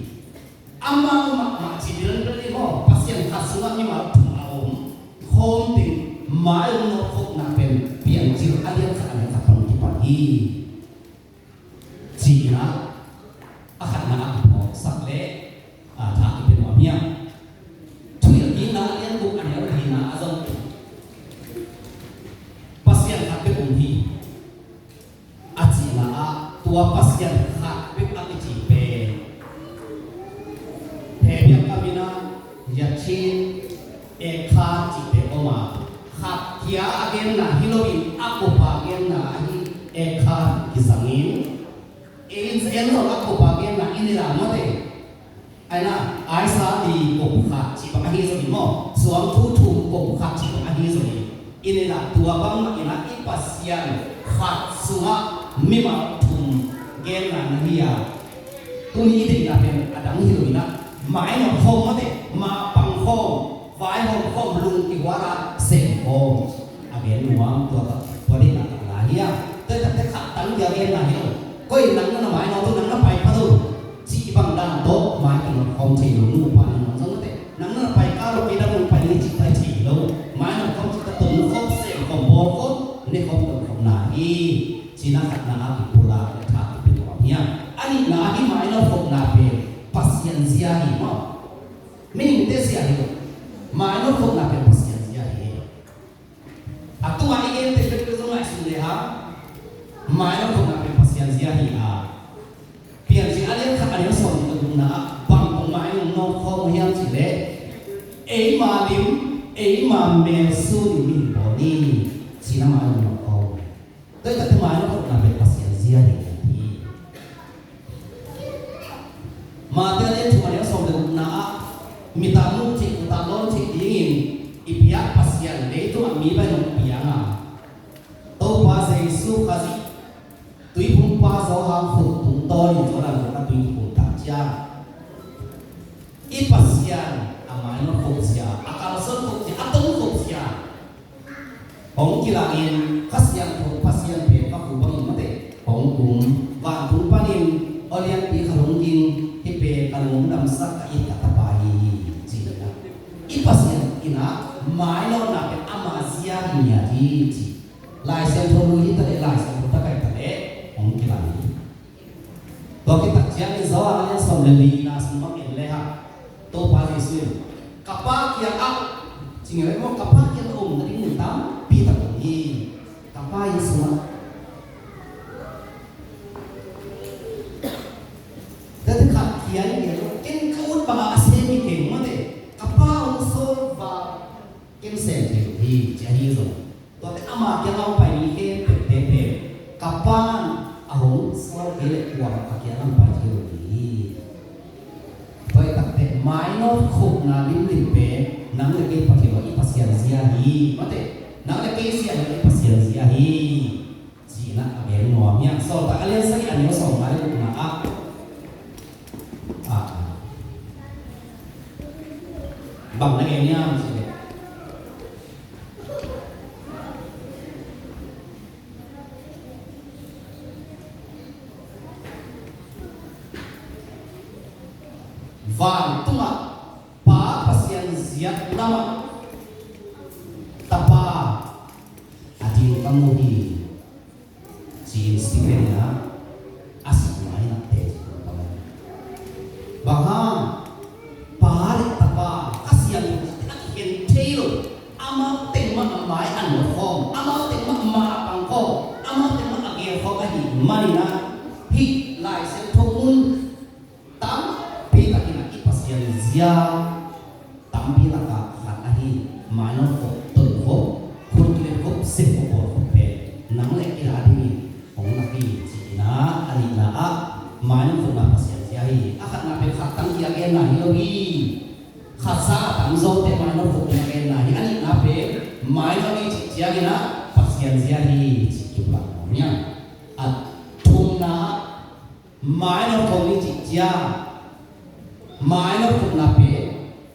Amau mahmah ci bilbil ni maw, Pasian khat sungah mimal thum a om khawm ding, mainawt khopna pen Piancil a lian khat a neu khat pan kipan hi. Ci-in a, a khatna a kiphawksak le a tha kipia nuam hiam? Thuhilhkikna a lian guk a neu lina a zong Pasian khat bek om hi. A cihna ah tua Pasian khat bek a kici pen Hebrew kam in a Yachin, Echad cihte om a, khat kia a genna hi loin a kopa genna ahi Echad kizangin, ei in en lo a kopa genna i nila mate. Aina, Aisa li kop khat cih bang ahi zongin maw, suang thu thum kop khat cih bang ahi zongin, i nila tua bangmah in a i Pasian khat sungah mimal thum genna na hi a, tuni i deihna pen a dang hi lo in a, mainawt khawm mate, mapang khawm, vaihawm khawm, lung kihual a sem khawm a gen nuam tua, tua deih Kia gen na hi lo. Koi nang na na mai no tu nang na pai pa tu. Ci bang dan to mai ki no khom thei lo nu pa nang zong te. Nang na pai ka lo ki dang pai ni ci pai thei lo. Mai no khom ci ta tun khom se khom bol khom ne khom tun khom na hi. Ci na khat na a ki pula ka tha ki pi khom hiam. Ani na hi mai no khom na pe. Pasian zia hi mo. Meaning te zia hi lo. Mai no khom na pe Pasian zia hi. A tungah i gente peuhpeuh zong ngaihsun le hang, mai nong khopna pen Pasian zia hi a. Piancil a lian khat a lian sawm le gukna ah bang tawh mai nong nawt khawm uh hiam cih leh, eima lim, eima mel sun in mi hi bawl ni, ci-in a mai nong nawt khawm uh. Tua hi takte mai nong khopna pen Pasian zia hi a hi. Matthai a lian thum a neu sawm le gukna ah, mi tak muh theih, khua tak lawn theih dingin i biak Pasian leitungah mi bai nong piang a, Topa Jesu Khazih tuiphumpa Johan khut tung tawnin Jordan gun a tui kikhum tak ciang, i Pasian a mai nong khop zia, a kalsuan khop zia, a tong khop zia hong kilangin, Kha Siangtho Pasian pen ka khu bangin mate hong kum, vantung panin aw lianpi khat hong ging, hih pen ka lungdamsak ka it ka tapa hi, ci hi na. I Pasian in a mai nawtna pen ama zia hi ngiat hi ci. Lai Siangtho lui hi ta leh, Lai Siangtho ta kai ta leh hong kilang hi. Tua khit tak ciangin Johan a lian sawm le lina sung bang en le hang, Topa Jesu in, ka Pa kiangah, ci nge le maw, ka Pa kiangah om nading mun tampi tak om hi. Ka Pa inn sungah. Tua te khat kia hi nge lo, ken ka ut bangah a sem hi keng mate, ka Pa hong sawl va ken sem thei lo hi, ci ahi zong. Tuate ama kiangah hong pai mi khempeuhte pen, ka Pa'n a hong sawl kei leh kuamah ka kiangah hong pai thei lo hi. Tua hi takte mai nawt khopna limlim pen nang le kei Pathian aw, i Pasian zia hi. Mate, nang le kei zia hi lo, i Pasian zia hi. Ci-in a gen nuam hi hang. Sawltak a lian sagih a neu sawmnga le gukna ah, ah, bang na gen hiam cih leh, vantungah Pa Pasian ziat lamah Tapa a ding ka mu hi. Ci-in Stephen in a, a sih ma-in a teci tung bang. Bang hang, Pa le Tapa, Kha Siangtho a kikhen thei lo, amau teng mah a mai a nawt khawm, amau teng mah a mai a pang khawm, amau teng mah a geel khawm ahih manin a, hih Lai Siangtho mun tampi takin a i Pasian zia tampi lakah khat ahi, mainawt khop, ton khop, khut kilet khop, sep khop, bawl khop pen nang le kei a dingin hong na hi ci-in a, a nihna ah mainawt khopna Pasian zia hi. A khatna pen khat tang kia genna hi lo hi. Khat sa a tamzawte mainawt khopna genna hi. A nihna pen mainawt ni cih ciangin a Pasian zia hi ci kiplak mawk niang. A thumna mainawt khop ni cih ciang, mainawt khopna pen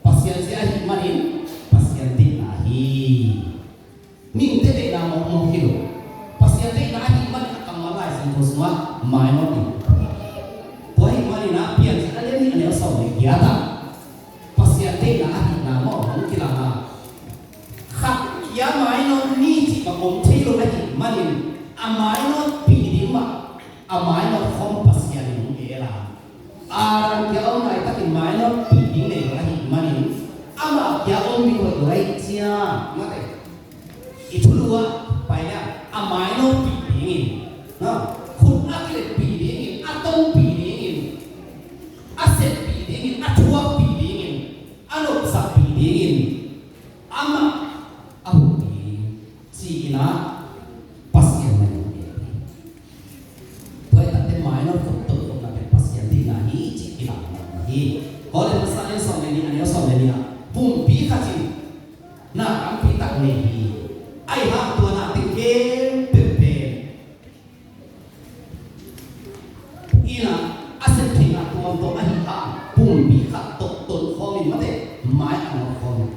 Pasian zia ahih manin Pasian deihna hi. Mihingte deihna mawkmawk hi lo. Pasian deihna ahih manin a kammal Lai Siangtho sungah mainawt ni. Tua ahih manin a Piancil a lian nih a neu sawm le giat ah Pasian deihna ahihna mawk hong kilang a, khat kia mainawt ni cih bang om thei lo ahih manin a mainawtpih ding mah a mainawt khawm Pasian in hong geel a, Adam kia om laitakin mainawtpih ding nei lo ahih manin amah kia om ding hoih lo ahih ciang, mate, i thulu ah pai leh a mainawtpih dingin, khut a kiletpih dingin, a tonpih dingin, a seppih dingin, a thuakpih dingin, a nopsakpih dingin amah a hong pi ci-in a Pasian na hong pi. Tua hi takte mainawt khop, ton khopna pen Pasian deihna hi cih kilang mawk hi. Korin masa a lian sawm le nih a neu sawm le nih ah pumpi khat in na tampi tak nei hi. Ahih hang tua na teng khempeuh pen in a, a sep theihna tuamtuam ahih hang pumpi khat tawh ton khawm in, mate, mai a nawt khawm in.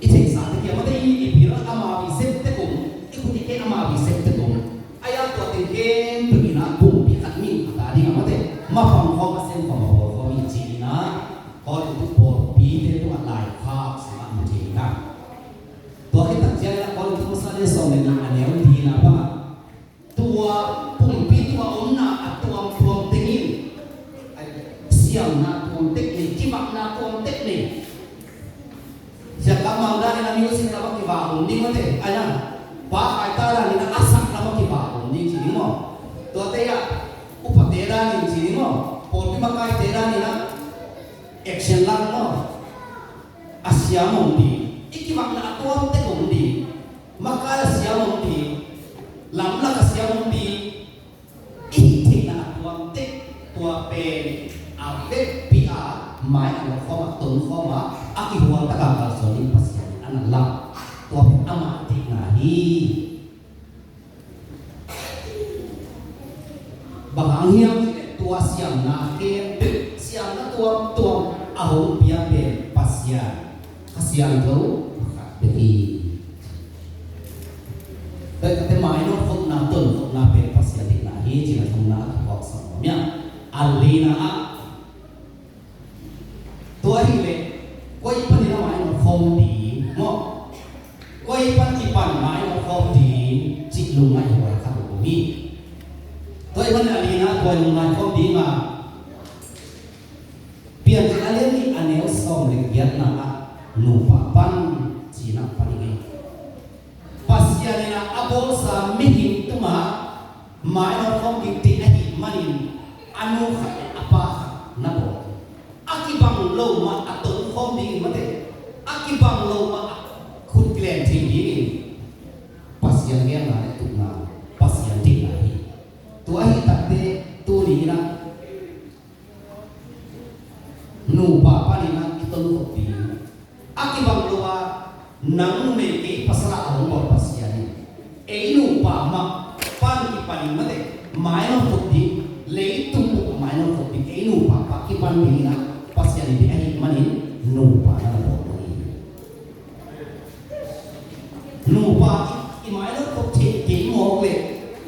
I theihsa te kia, mate, i, i bil a, amau i sep tek un, i khut i khempeuh in ah pumpi khat mi a ta ding a mate, mapang khawm a sem khawm a bawl khawm hi ci-in ah Korintu pawlpite tungah laikhak sungah mu thei hi ta. Tua khit tak ciangin ah Korintu masa lian sawm le nih a neu li-na bangah tua pumpi tungah omna a tuamtuam teng in siamna tuam tek nei, kivakna tuam tek nei. Siangtho mang dan in a music lam ah kivak om ding mate. Ai na, pa Khai ta dan in a sak lam ah kivak om ding ci ding maw? Tuate ah upate dan in ci ding maw? Pawlpi makaite dan in a action lam maw? A siam om ding. I kivakna a tuam tek om ding. Makai a siam om ding. Lamlak a siam om ding. I hih theihna a tuam tek, tua pen a vekpi a mai a nawk khawm a, ton khawm a, a kihual tak a kalsuan ding Pasian in a na lam. Tua pen amah theihna hi. Bang hang hiam cih leh tua siamna khempeuh, siamna tuamtuam a hong pia pen Pasian, Kha Siangtho khat bek hi. Tua hi takte mainawt khopna, ton khopna pen Pasian deihna hi ci-in a thumna ah ka phawksak nuam hi. A lina ah tua ahih leh koi panin a mainawt khawm ding maw? Koi pan kipan mainawt khawm ding cih lungngaih huai khat om hi. Tua ahih manin a lina tua lungngaih khawm ding a Piancil a lian nih a neu sawm le giatna ah nupa pan ci-in ah pan ing ei. Pasian in a bawlsa mihing tungah mainawt khawm ding deih ahih manin a nu khat le a pa khat na bawl. A kibang lo mah a ton khawm dingin mate, a kibang lo mah a khut kilen thei dingin Pasian gelna le tukna, Pasian deihna hi. Tua ahih takte tuni in ah nupa panin ah i ton khop ding. A kibang lo a nang numei kei pasal a hong bawl Pasian in ei nupa mah pan kipanin mate mainawt khop ding, leitung bup mainawt khop ding ei nupa pan kipan dingin ah Pasian in deih ahih manin nupa na na bawl ding hi. Nupa i, i mainawt khop theih kei mawk leh,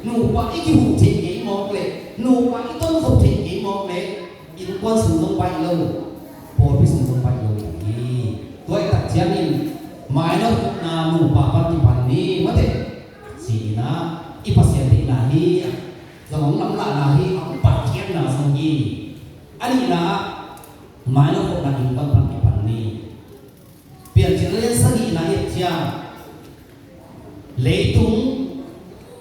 nupa i kihuh theih kei mawk leh, nupa i ton khop theih kei mawk leh, innkuan sung zong baih lo, pawlpi sung zong baih lo hi. Tua hi tak ciangin mainawt khopna nupa pan kipan ni mate. Ci-in ah i Pasian deihna hi, zong hong lamlahna hi, a hong patkhiatna zong hi. A nihna ah mainawt khopna innkuan pan kipan ni. Piancil a lian sagihna i et ciang leitung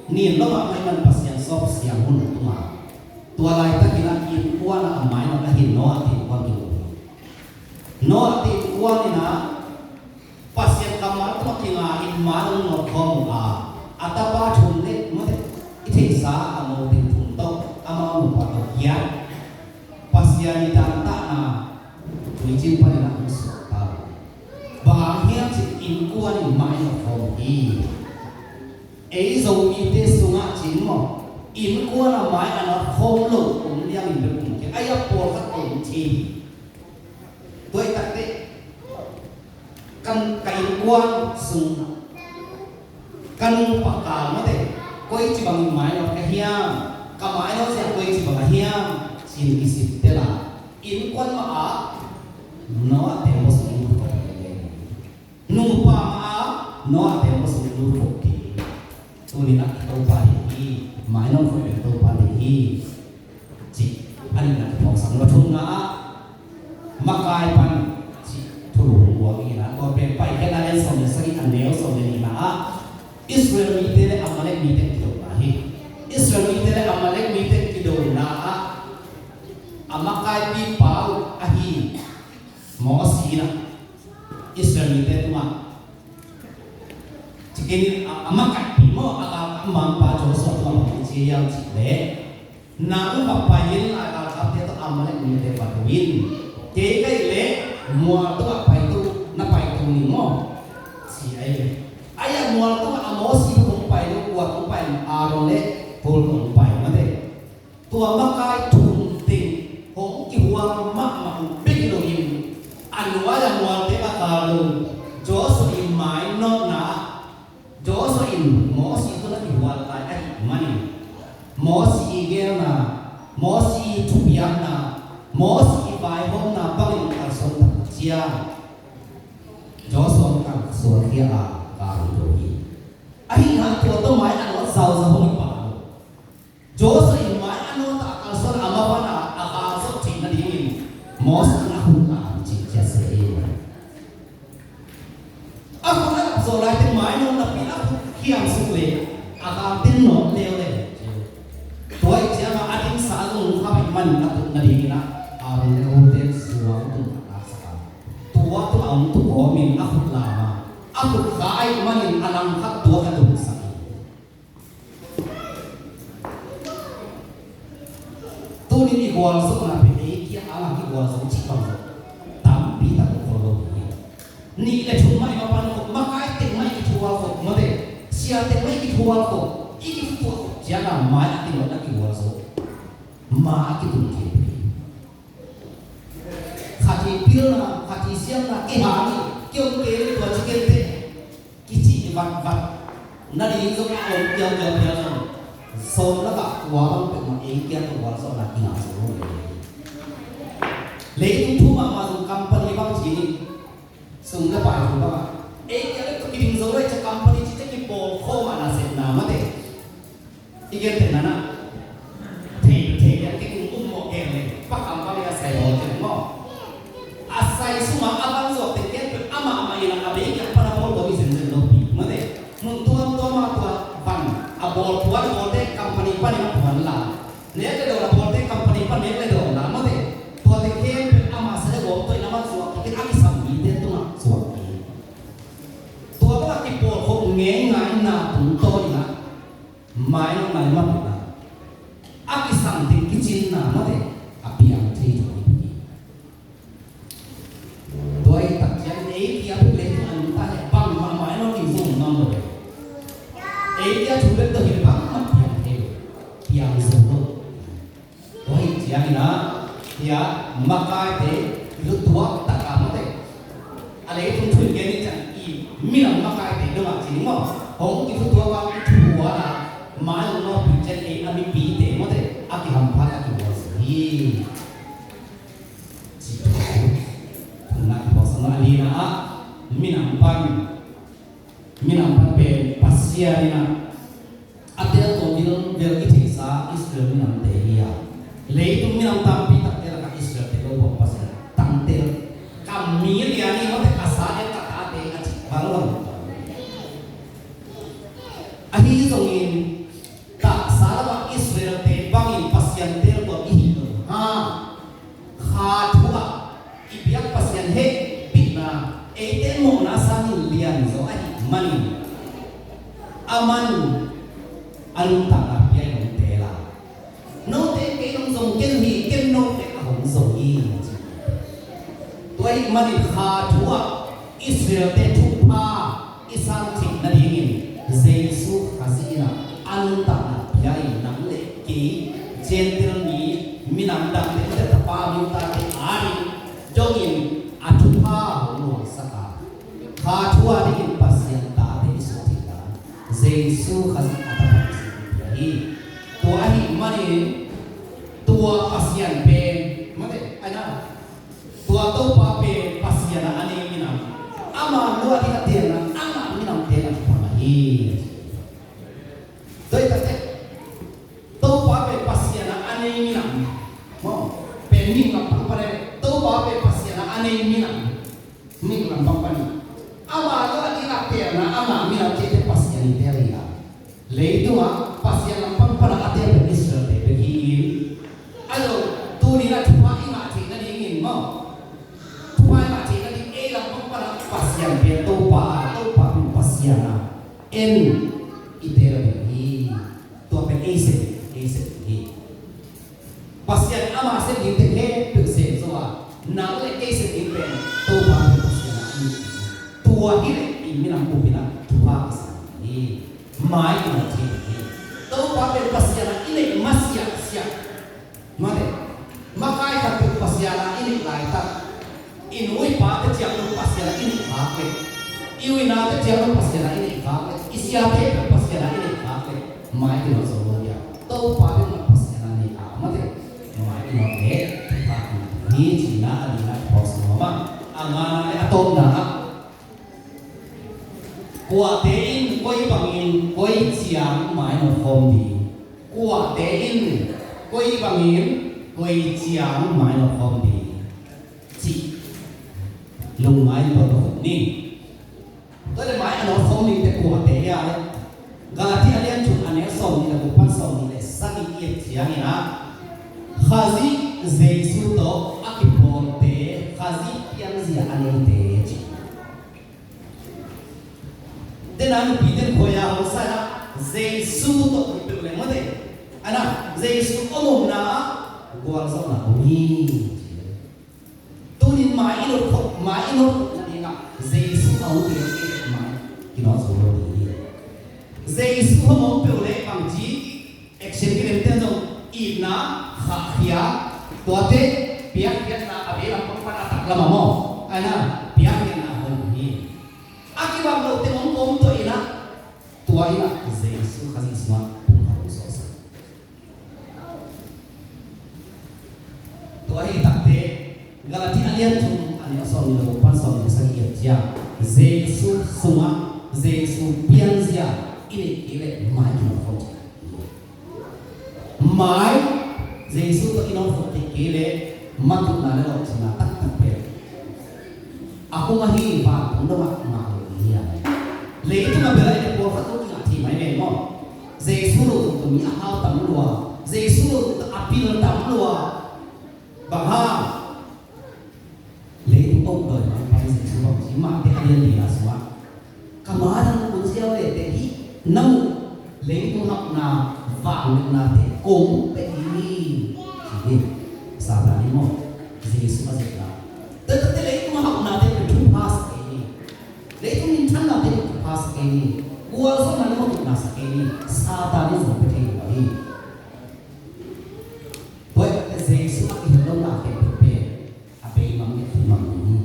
nin lo mahmah i man Pasian sawp siang hun tung a, tua laitakin ah innkuan ah a mainawt ahi Noah te innkuan kimu hi. Noah te innkuan in ah Pasian kammal tawh kinga in mainawt khawm uh a, a tapa thum le mate i theihsa a mo teng thum tawh amau nupa tawh giat Pasian i dantahna tuiciin panin a hong suakta uh. Bang hang hiam cih innkuan in mainawt khawm hi. Ei Zomite sungah cin maw, innkuan a mai a nawt khawm lo om liangin bek um kei, a yak pawlkhat om thei hi. Tua hi takte kan, ka innkuan sung ka nupa kal mate koici bangin mainawt ka hiam, ka mainawt zia koici bang a hiam ci-in kisittel a, innkuan mah ah Noah te mawh sung lut khop ding, nupa mah ah Noah te mawh sung lut khop ding. Tuni-in ah i Topa deih hi, mainawt khop ding Topa deih hi. Cih a nihna kiphawksak nuam. Thumna ah makai pan cih thulu hong buak ing a, tua pen Paikhiatna lian sawm le sagih a neu sawm le nihna ah Israel mite le Amalek mite kidona hi. Israel mite le Amalek mite kidona ah a makaipipa uh ahi Mosi in ah Israel mite tungah Ci kei ni, a, a makaihpih maw, a, a, a mangpa Joshua tungah bang hong ci hiam cih leh, nang va pai in, a galkapte tawh Amalek mite va do in, kei ka hih leh mual tungah pai tu, na pai tu ning maw, ci ahi ve. Ahi a mual tungah a Mosi tawh hong pai lo, kua tawh hong pai, Aaron le Hur tawh hong pai mate. Tua makai thum teng hong kihual mahmah uh bek hi loin, a nuai-a mualte a kal lo Joshua in mainawtna ah, Joshua in Mosi tawh na kihual lai ahih manin, Mosi i geelna, Mosi i thupiakna, Mosi i vaihawmna bangin kalsuan tak ciang Joshua in kalsuankhia a, a kalsuan hi. Ahi hang tua tawh mai a nawt zauzau hong hi pah lo. Joshua in mai a nawt a kalsuan a, amah van a, a kalsuan theih nadingin Mosi in a khut lam cih ciat se hi. A khut a lap zawh lai teh mai nawt napi a khut khiam suk leh a kal ten nawt leuleu. Tua ahih ciangin a dingsa zong kha ahih manin a tut nadingin ah Aaron le Hur ten suang tun a taksak a, tua tungah hong tuk kawmin a khut lam a, a khut kha ahih manin a langkhat tua ka dungsak hi. Tunin i gualzawhna pen ei kia a ngah i gualzawh cih bang zong tampi tak om khol lo hi. Nih le thum mah i mapan khop, makai teng mah i kithual khop, mate, sia teng mah i kithual khop, i kithutuak khop ciangin mai a kinawtna kigualzawh, ma a kitun kei. Khat hi pilna, khat hi siamna, kei hang hi, kei om kei le tua ci kei teh, kici vatvat nading zong a om kiaukiau phial zong, sawm lakah kua bang peuhmah ei kia tawh gualzawhna kingah zo lo hi. Leitung thu mahmah zong company bang ci ni, sum le pai thu bang a, ei kia le tawh kiding zo lo hi ci a, company ci teh kipawl khawm a nasepna mate. I gentehna in ah, thei, thei lian kei kung um mawh gen leh, pakam bang a sai bawl kei maw. A sai sum a a van zuak teng khempeuh amah mah in ah a bei kiang pan a bawl bawl hi zenzen lopi mate. Mun tuamtuam ah tua van a bawl, puan bawlte company panin a puan la, nek le dawn a bawlte company pan nek le dawn la mate. Tua teng khempeuh amah sai le bawl tua in a van zuak kei, a kisam mite tungah zuak kei. Tua bang a kipawl khop ngeingaina tungtawn in ah, mai lo nai mah peuh na, a kisam teng kicinna mate, a piang thei thei hi. Tua hi tak ciang ei kia peuh leitung a nungta leh bangmah mai lo ding zong ngam lo ve. Ei kia thu bek tawh hi leh bangmah piang thei lo, piang zo lo. Tua hi ciangin ah, hia, makaite, i thutuak tak a mate. A leitung thu in gen ni ciang i minam makaite dong a ci ni maw. Hong kithutuak a, i thutuak a, mai hong nawtpih ciang ei a mipite mate, a kihamphat a kimual hi. Ci thu. Thumna kiphawk sang a, lina ah, minam pan, minam pan pen Pasian in ah a tel tawh bil bel kitheihsa Israel minamte hi a, leitung minam tampi takte lakah Israelte lo bawk Pasian tangtel. Ka mi lian hi mate, ka sa le ka tate a ci bang lo. Ahi zongin taksa lamah Israelte bangin Pasian tel tawh i hi lo ha. Kha thu ah i biak Pasian hehpihna eite mawhna sangin lian zaw ahih manin, aman a nuntakna pia in hong teel a, note kei nong zong ken hi, ken note a hong zong hi. Tua ahih manin kha thu ah Israelte thupha i san theih nadingin Jesu Khazih in ah a nuntakna pia in, nang le kei Gentile mi, minam dangte, mate, tapa mi tate ading dongin a thupha hong luangsak a, kha thu a dingin Pasian tate i suk theih dan Jesu Khazih a tapa i suk pia hi. Tua ahih manin tua Pasian pen, mate, ai na, tua Topa pen Pasian a a nei minam, ama lo a ding a teelna a ngah minamte na thupha hi. Tua hi takte, Topa pen Pasian a a nei minam, maw, pen mihing lampang pan leh, Topa pen Pasian a a nei minam, mihing lampang pan, ama lo a ding a teelna a ngah minamte Pasian i teel hi a. Leitungah Pasian lampang pana a teel pen Israelte bek hi in, a lo, tuni-in a thupha i ngah theih nadingin maw, thupha i ngah theih nading ei lampang pana Pasian pen Topa a, Topa pen Pasian a en i teel bek hi. Tua pen ei sep, ei sep hi. Pasian ama sep ding teng he peuh sem zo a, nang le kei sep ding pen Topa pen Pasian a hi. Tua hi leh i minam bup in a thupha kisa hi. Mai i ngah thei hi. Topa pen Pasian a i neih masiahsiah, mate, makai khat peuh Pasian a i neih laitak, i nu i pate ciang lo Pasian a i neih khak leh, i u i nate ciang lo Pasian a i neih khak leh, i siate peuh Pasian a i neih khak leh, mai i ngah zo lo hi a. Topa bek mah Pasian a nei a, mate, mai i nawt leh thupha hi ci-in a, a nihna i phawk sawm a, a ngana leh a tawpna ah, kuate in koi bangin koi ciang mai nawt khawm ding? Kuate in koi bangin koi ciang mai nawt khawm ding? Cih lungngai pawlpawlkhup ni. Tua leh mai a nawt khawm dingte kuate hiam leh, Galati a lian thum a neu sawmnih leh guk pan sawmnih leh sagih i et ciangin ah, Khazih Jesu tawh a kipawlte, Khazih pianzia a neite ci. Dena nupi ten khuaia hong sa-in ah, Jesu tawh kipelh leng mate, a na, Jesu om omna ah gualzawhna om hi ci. Tunin mai i nawt khawm, mai i nawt khawm nadingah Jesu a hong kihel kei leh mai kinawt zo lo ding hi. Jesu hong om peuh leh bangci action kidemte zong itna, khahkhia, tuate piakkhiatna a veilam pang pan a taklam ah maw, a na, piakkhiatna hong hi. A kibang lote hong om tuah in ah, tua in ah Jesu Khazih sungah pumkhat hong suaksak. Tua hi takte, Galati a lian thum a neu sawmnih leh guk pan sawmnih leh sagih i et ciang, Jesu sungah, Jesu pianzia i neih kei leh mai kinawt khawm ci. Mai Jesu tawh i nawt khawm kei leh, matutna leh lawhcinna taktak pen a kung ahi vantung dongah ngah lo ding hi a. Leitung a bel a i pawlkhat tawh kingah thei mai ven maw. Jesu lo zong tawh mi a hau tam lua, Jesu lo zong tawh a pil tam lua. Bang hang? Leitung a uk dawi mangpa in Jesu bang ci, Mate a lian lina sungah, ka ma dang kun ziau leh teh hih na muh leitung hauhna, vangliatnate kong pia ding hi, ci hi. Satan in maw, Jesu a zepna. Tua takte leitung a hauhnate pen thupha sa kei ni. Leitung minthannate pen thupha sa kei ni. Gualzawhna le mawhna sa kei ni. Satan in zong pia thei lo hi. Tua hi takte Jesu a kihel lohna khempeuh pen a beimang le a beimang ding hi.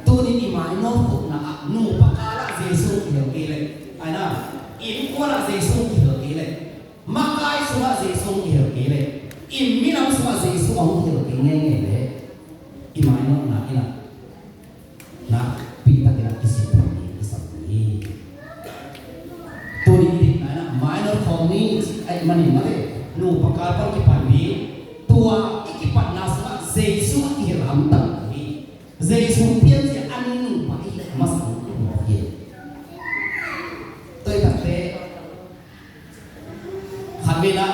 Tunin i mainawt khopna ah nupa kal ah Jesu kihel kei leh, a na, innkuan ah Jesu kihel kei leh, makai sungah Jesu kihel kei leh, i minam sungah Jesu a hong kihel kei ngeingei leh, i mainawtna in ah nakpi takin a kisik ding i sak ding hi. Tuni i deihna in ah mainawt khawm ni cih ahih manin mate, nupa kal pan kipan ding, tua i kipatna sungah Jesu a kihel hamtang ding hi. Jesu pianzia a nei nupa i hih masa ding hi. Tua i takte, khatvei na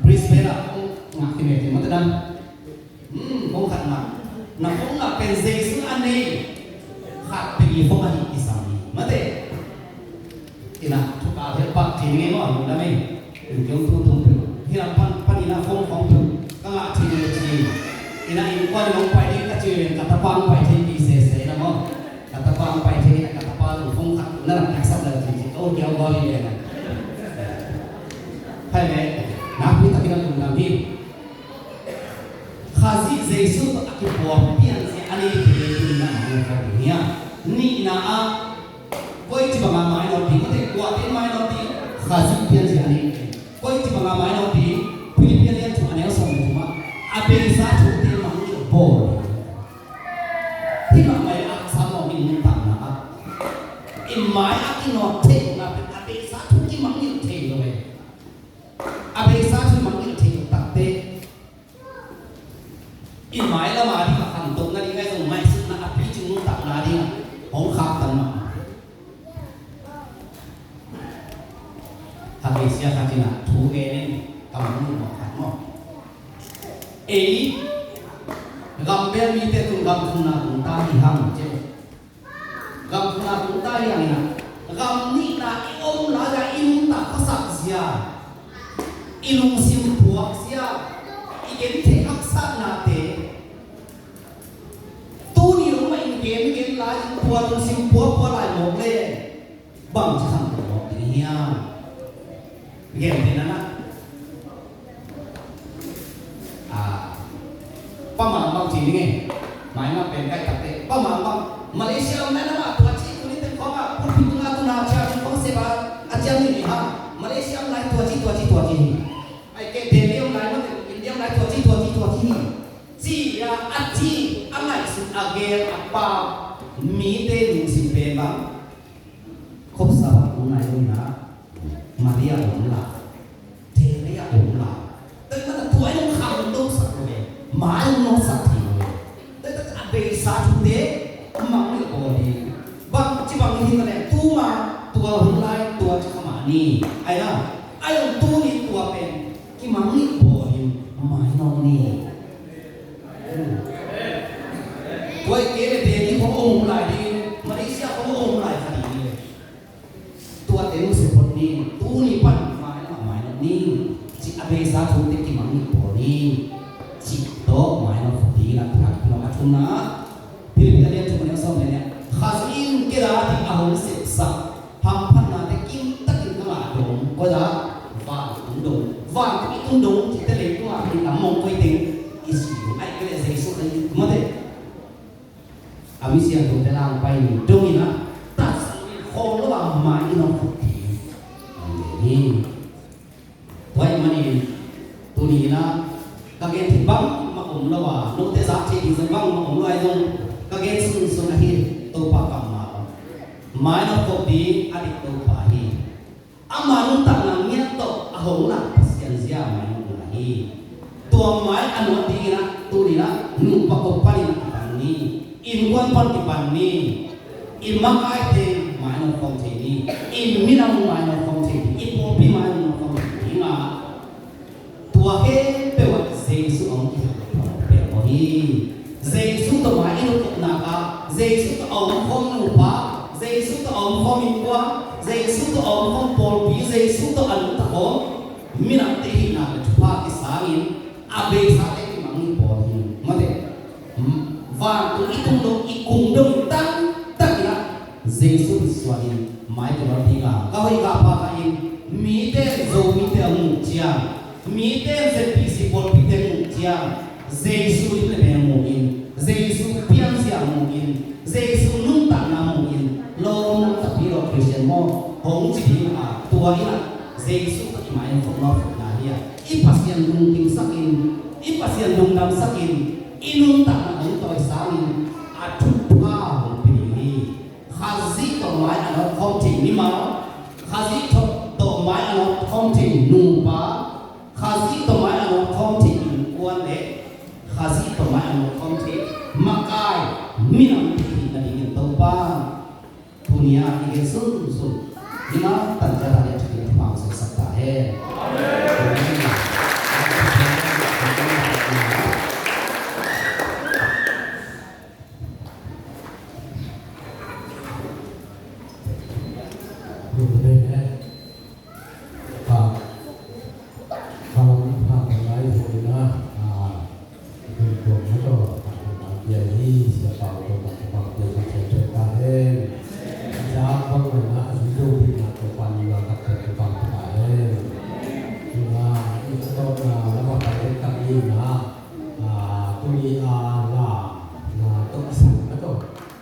Brisbane ah kong ngak hi mete mate dan. Hmm, kong khat ngak. Na kong ngak pen Jesu a nei khat pegi kong ahi kisam hi mate. Ina, thukal hel pak ci ngei maw, a lungdam ei. Ina kei hong tu tung peuh, hih lam pan, pan ina kong khawng peuh ka ngah ci ngei ci. Ina innkuan in hong pai ding ka ci ven, ka tapa hong pai thei pi sese ina maw. Ka tapa hong pai thei ina, ka tapa zong phone khat na lam piaksak lel ci ci, ka ut kiau gawh hi ven a. Hai ve, nakpi takin a lungdam hi. Khazih Jesu tawh a kipawl pianzia a neite in a mangngilh kho ding hi a. Nihna ah, koici banga mainawt ding, mate, kuate mainawt ding, Khazih pianzia a neite. Koici banga mainawt ding, Philippi a lian thum a neu sawm le thum ah, a beisa thute mangngilh bawl ding. Hih mah mai a sa mawh ding nuntakna ah, i mai a kinawt theihna pen a beisa thu kimangngilh thei lo e. A beisa thu mangngilh thei lo takte, i mailam a ding a khantohna ding ahi zong ngaihsutna a picing nuntakna ding a hong khaktan mahmah. Khat vei sia khat in a thu gen in ka mangngilh mawh khat maw. Ei gam bel mite tun gam thumna tung ta hi hang ci. Gam thumna tung ta hi hang ina, gam nihna i om lai-a i nuntak khuasak zia, i lungsim puak zia, i gentheih haksatnate, tuni dong mah in gen i gen lai-in tua lungsim puak pua lai mawk le bangci khangto mawk ding hiam? Gentehna ah, Pa Mang Bang ci ning e. Mai mah pen kai takte Pa Mang Bang Malaysia om nai na mah, tua ci tuni teng khawng ah pulpit tungah tuna ciang khawng sep a, a ciang ni ni hang Malaysia Lai tua ci, tua ci, tua ci hi. Ai ke te liam lai mate, in liam lai tua ci, tua ci, tua ci hi. Ci a, a ci a ngaihsut a gel a pa mite lungsim pen bang. Khopsa bang tung nai lo ina. Maria om la. Te lei a om la. Tua ina tua ina khang to sak lo e. Mai no sak ti lo e. Tua ina a beisa thute mang ni ko di. Bang ci bang hi ta le tuma tua hun lai tua ci kama ni. Ai na. Ai tu ni tua pen. Kimang ni ko di. Mai no ni. Tua i ke le te ni ko om lai di. Malaysia ko om lai ka di. Tua teng sepot ni, tuni pan mai mah mai ni, ci a beisa thute kimang ni pawl ni, ci tawh mai mah phot ding a, a thumna, Philippi a lian thum a neu sawm le nih, Khazih in kei a ding a hong sepsak hamphatnate kimtakin ka ngah dong, koi dah, vantung dong, vantung i tung dong, cite leitung a i tam mong koi teng, i si dong, ai kei le Jesu kei mate. A misiangthote langpai in dong in a, tatsat in khawng lo a mai in a phut ding. Amen. Tua ahih manin tuni in a, ka gen thei bangmah om lo a, note zak thei ding zong bangmah om lo a, zong ka gen sunsun ahi, Topa kammal. Mai in a phut ding a dik Topa hi. Ama nuntakna ngiat tawh a hong lak Pasian zia mai nopna hi. Tua mai a nuam dingin ah tuni-in ah nupa kop panin ah kipan ni. Innkuan pan kipan ni. I makaite mai nop khawm thei ni. I minam mai nop khawm thei ni. I pawlpi mai nop khawm thei ni. Tua khempeuh ah Jesu a hong kihel peuhmah hi. Jesu tawh mai i nuntakna ah, Jesu tawh a omkhawm nupa, Jesu tawh a omkhawm innkuan, Jesu tawh a omkhawm pawlpi, Jesu tawh a nungta khawm minamte hihna le thupha kisangin a beisate kimang hi pawl hi. Mate, vantung i tung dong, i kung dong, i tangtak in ah Jesu Khrist suan in mai kibawl ding a, ka hoih ka pha ka in, mite, Zomite a muh ciang, mite, Z B C pawlpite muh ciang, Jesu lim le mel muh in, Jesu pianzia muh in, Jesu nuntakna muh in, lawm nang tapi lo Christian maw, hong ci ding a, tua in ah Jesu tawh i mai in phawk nawn phawkna hi a, i Pasian lungkimsak in, i Pasian lungdamsak in, i nuntakna hong tawisang in, a thupha hong pia ding hi. Khazih tawh mai a nop khawm thei mimal, Khazih tawh, tawh mai a nop khawm thei nupa, Khazih tawh mai a nop khawm thei innkuan le Khazih tawh mai a nop khawm thei makai minamte hihna dingin Topa tuni-a i gen sunsun mimal tan ciat a le thupi a thupha suaksak ta hen. Amen.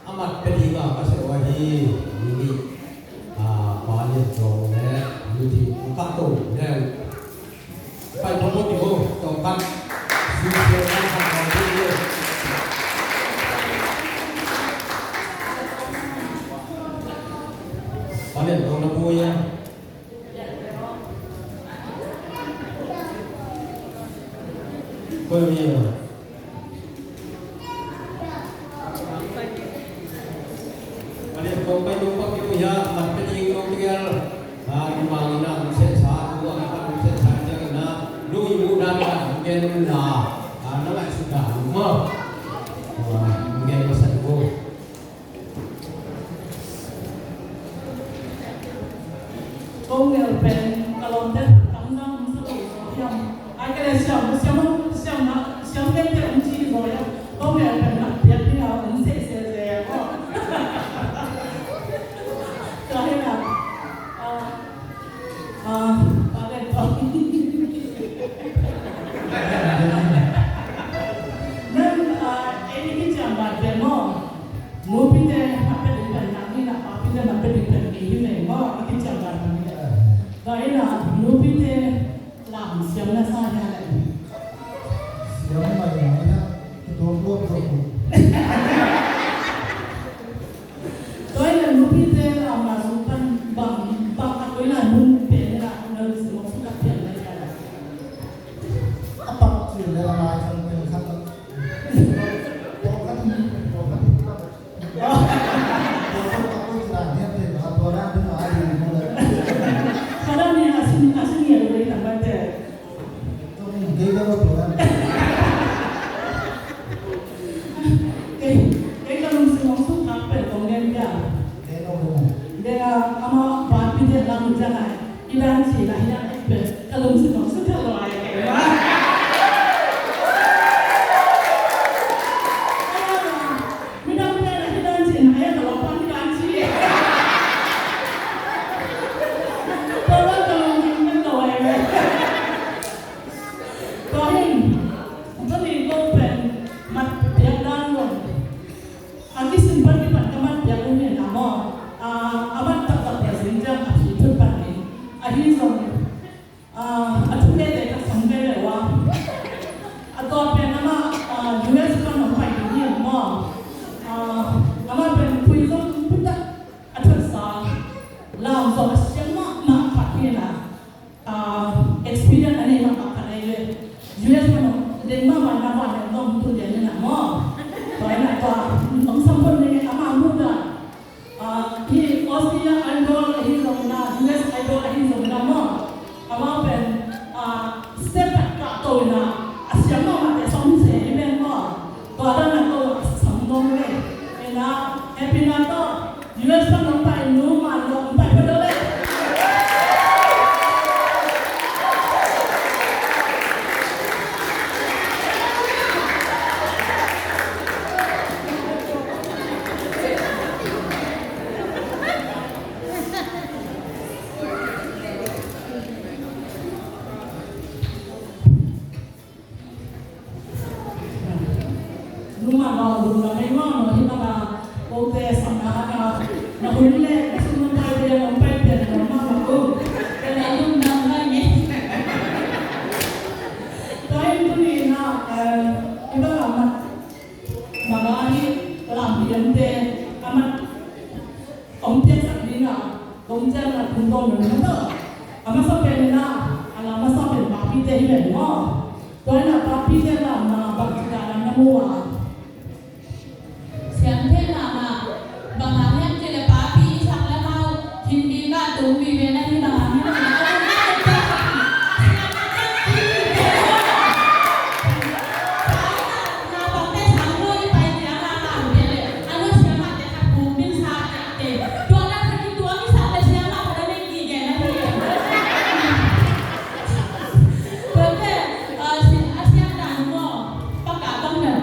Amat pia ding a ka seh uh ahi, mi nih, ah, Pa Lian Zong le, mi ding, ka to le. Pai pawt pawt ding uh, tawm kan. Sing sel kan kan kan ding uh. Pa Lian Zong na pui a. Koi mi a. Kong pai nung pak kipu ya, mat pe ding nong tial. Ah, imang ina nung sesa, tua ina nung sesa tiang ina. Nung imu dan ina nung gen ina. Ah, nang ai sudah nung ma. Wah, nung gen masa nung. Kong nel pen ka lawmte tam zang um sa lo hiam. Ai ka le siam, siam, siam na, siam ken te um ci zo hiam. Kong nel pen nak piak ni a um se se ze ko. Ka he na. Ah, ah, ka le ko. Nan, ah, eni ki jam ba de mo. Nupite na pia ding pen nang hi na, papite na pia ding pen kei hi leng maw, a kiciamdan pen hi leng. Tua hi na, nu Siam na sa hia leh. Siam mai mai hia. Ka tuam luat luat uh. Tua in a nupite lamna sung pan bang, bang a koina nung pen na, na lungsim hong sukha pian na hia leh. A pak cil le a lai sang pen khat. Tua khat hi, tua khat hi. Kei, kei ka lungsim hong sukha pen kong gen pia. Deng a, ama pa pi deng lam deng a. Hi dan ci na hi dan ek pe. Ka lungsim hong sukha lo ai kei ma. Midang pen a hi dan ci na hi a ka lawm pan hi dan ci. Tua pen ka lungsim kan lo ai ve. Tua hin, tuni ko pen mat piak dan lo. A kisin pan kipan ka mat piak uh hi na maw. A, a mat taktak Brazil ciang a phi thut pan hi. Ahi zong, a, a thu kei te ka sam kei le ua. A tua pen amah, a, U S pan hong pai ding hi maw. A, amah pen khui zong phutak a thutsa. Lam zong a siam mahmah khat hi na. A, experience a nei mahmah khat ahi ve. U S pan hong deng mahmah na van deng zong tu lian hi na maw. Tua hi na tua, hong sam phot ni amah mu dan. Ah, hi Australia Idol ahi zongin ah, U S Idol ahi zongin ah maw. Amau pen, ah, step khat kah to in ah, a siam mahmah te sawm se hi pen maw. Tua dan a to a sam dong le. Ena, happy na to. U S pan nong pai nu man lo, nong pai pa do le. Numa lo, numa lo, numa lo, numa lo, numa lo, numa lo, numa lo, numa lo. Tua hi tuni-in ah, eh, i bang a mat, bang a hi lampi ante a mat hong piaksak ding a, hong ciang a tung tawn lo na tawh. A masa pen in ah, a la masa pen papite hi ven maw. Tua in ah papite lamna bang ci dan a na mu a. Siangtho mahmah, bang hang hiam cih leh papi i sak leh amau Hindi gah tung vive na hi, bang hang hiam cih leh Tuate, a, si-, a siang dan maw, paka bang na.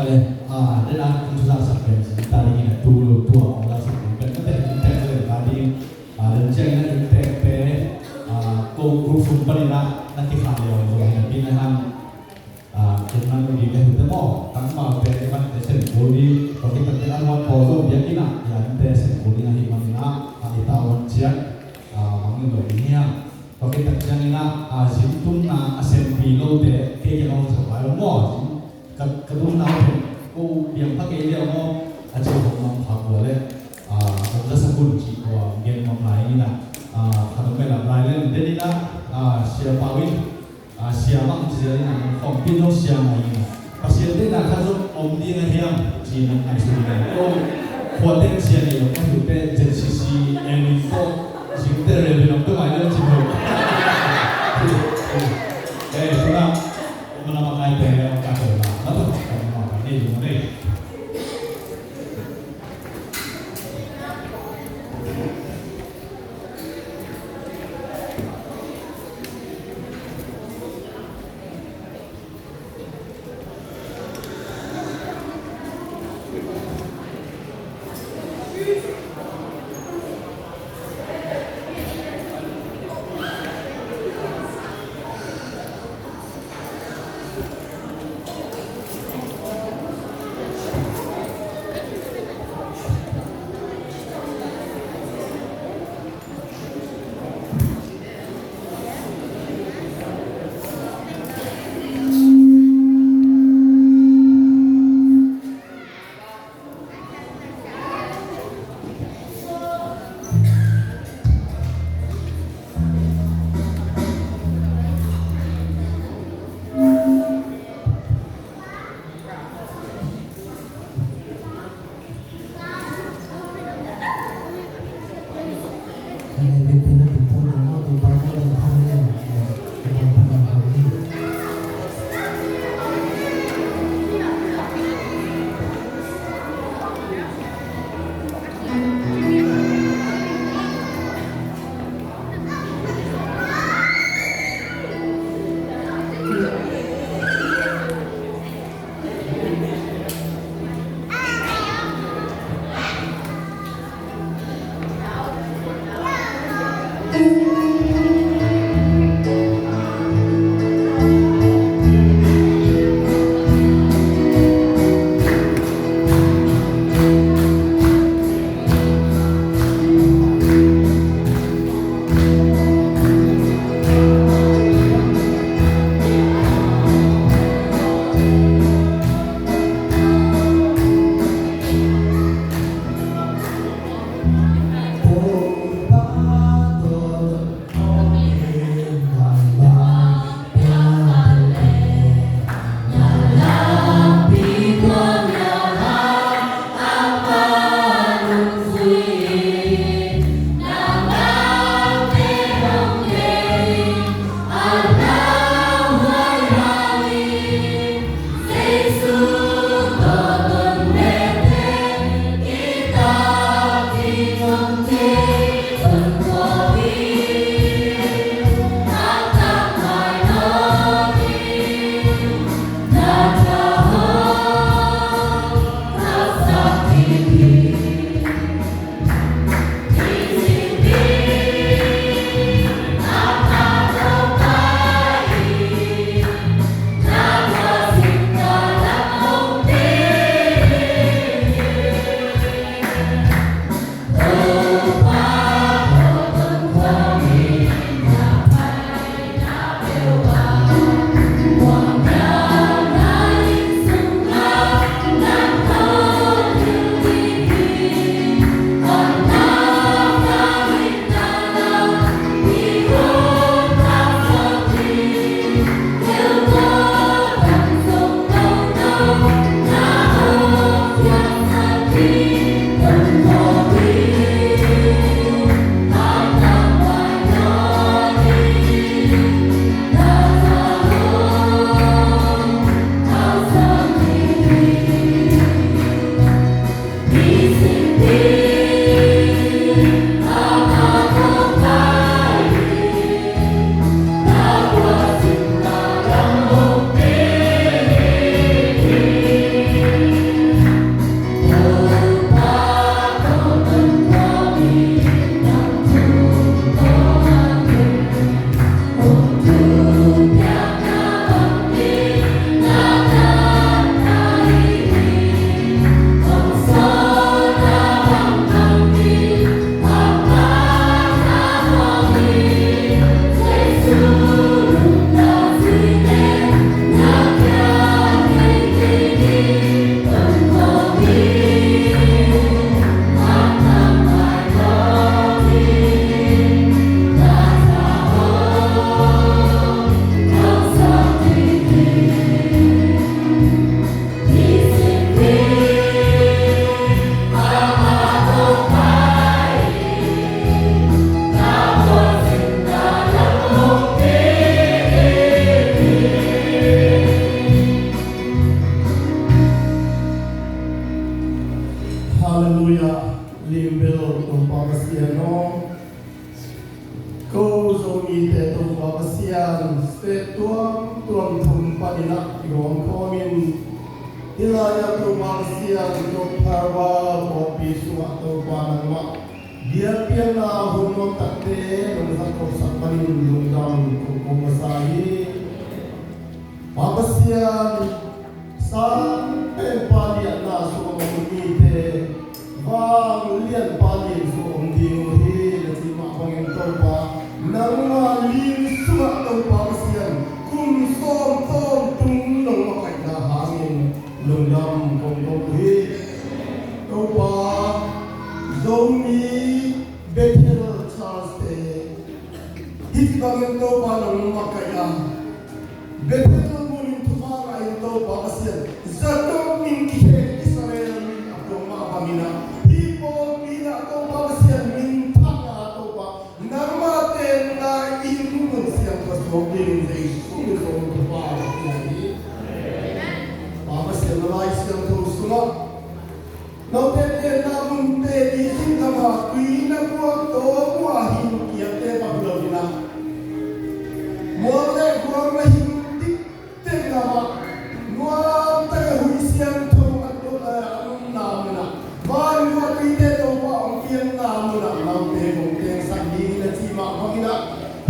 Vale, ah, den a kong thuzaksak pen ci ta ding in a tu lo tua kong zaksak ding pen mate in tek len ta ding. Ah, den ciangin a in tek pen, ah, ko group sung panin a na kikhah leh zong hi napi na hang, ah, ken man lo ding ka hi te maw, tangvalte i mante sem kul ding, tua khit takteh a nuam pawl zong biakinn ah i ante sem kul ding ahih manin a, ah, i tavuan ciat, ah, mangngilh lo ding hi hang. Tua khit tak ciangin ah, ah, zing tunna a sempi lote kei kiang hong sak lai lo maw, zing ka, ka tunna pen ko piang pha kei liau maw, a ci hong mang pha kua le, ah, hong zasak un ci kua gen mang lai in ah, ah, khat hong belap lai le den in ah, ah, Sia Pau in, ah, sia bang ci in ah, hong pin hong sia mai in ah, Pasian deihna khat zong om ding a hiam ci in ah ngaihsun in ah, ko khuate sia nei lo ka hi te Z C C, Elim ko, zingte rel in om te mai lo ci lo. Eh, tuna, mana makai te, ka tuna, mana makai te, mana makai te. Inah i gawm khawmin, hih lai-ah Topa Pasian, Topa Pharva pawlpi sungah Topa nangmah biakpiakna hun nuam takte nong zat khawmsak manin lungdam kong ko masa hi. Pa Pasian, sang pen paliatna sungah om mite, vanglian palian sungah om ding uh hi na cih mah bangin Topa, nangma lim sungah Topa Pasian, kum sawm tawntung nong makaihna hangin lungdam kong ko uh hi. Topa, Zomi Bethel Church te hih bangin Topa nong makaih a, Bethel munin thupha ngah in Topa Pasian, Jacob min kikhel Israel min a phuang mah bangin ah, hih pawlpi in ah Topa Pasian minthang a Topa, nangma tenna inn mun siangtho suak dingin Jesu min tawh thupha ngah hi. Pa Pasian, na Lai Siangtho sungah note tenna munte Egypt gama tui na buak tawm uh a hin kiamte bang lo in ah, mual le guam na hing dik teng gama nuam tak a huih siangtho a nunna mun ah, van gua tuite Topa hong pianna mun ah note hong tengsak ding na cih mah bangin ah,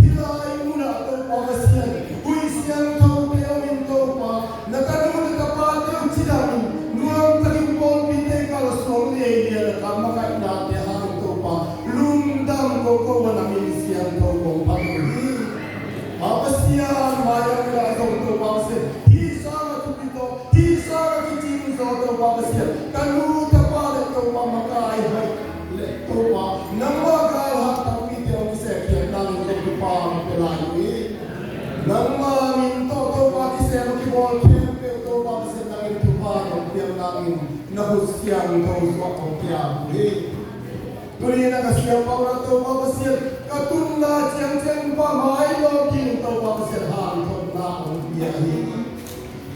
hih lai mun ah Topa Pasian, huih siangthote om in Topa, na tanu na tapate uh cidam in, nuam takin pawlpite kalsuan in, ei lian a kam makaihnate hang in Topa, lungdam ko ko a na min siangtho kong phat uh hi. Pa Pasian, mai-ah ka zong Topa Pasian, hih sang a thupi tawh, hih sang a kicing zaw Topa Pasian, tanu tapa le Topa makai hoih le Topa, nangma galhang takpite hong kisep khiat nangin kong thupha hong pia lai uh hi. Nangma min tawh Topa kisem a kibawl khempeuh Topa Pasian nangin thupha hong pia nangin na khut siangtho suah hong pia uh hi. Tuni-in a ka siapa uh na Topa Pasian, ka tunna ciangciang pa mai lawm ding Topa Pasian hanthawnna hong pia hi.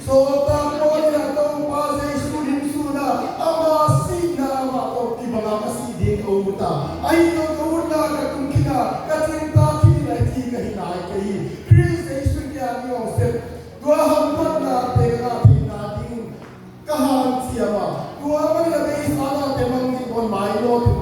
Sawltak Paul in a Topa Jesu lim sun a, ama sihna amah tawh kibang a ka sih ding ka ut a, ahi zong ka utna ka tung khin a, ka cingtak khin a, hih ka hi nai ka hi. Khrist Jesu in a mi hong sep, tua hamphatnate ka ngah theihna dingin ka hanciam a, tua manin a beisa nate mang ding pawl mai lawm ding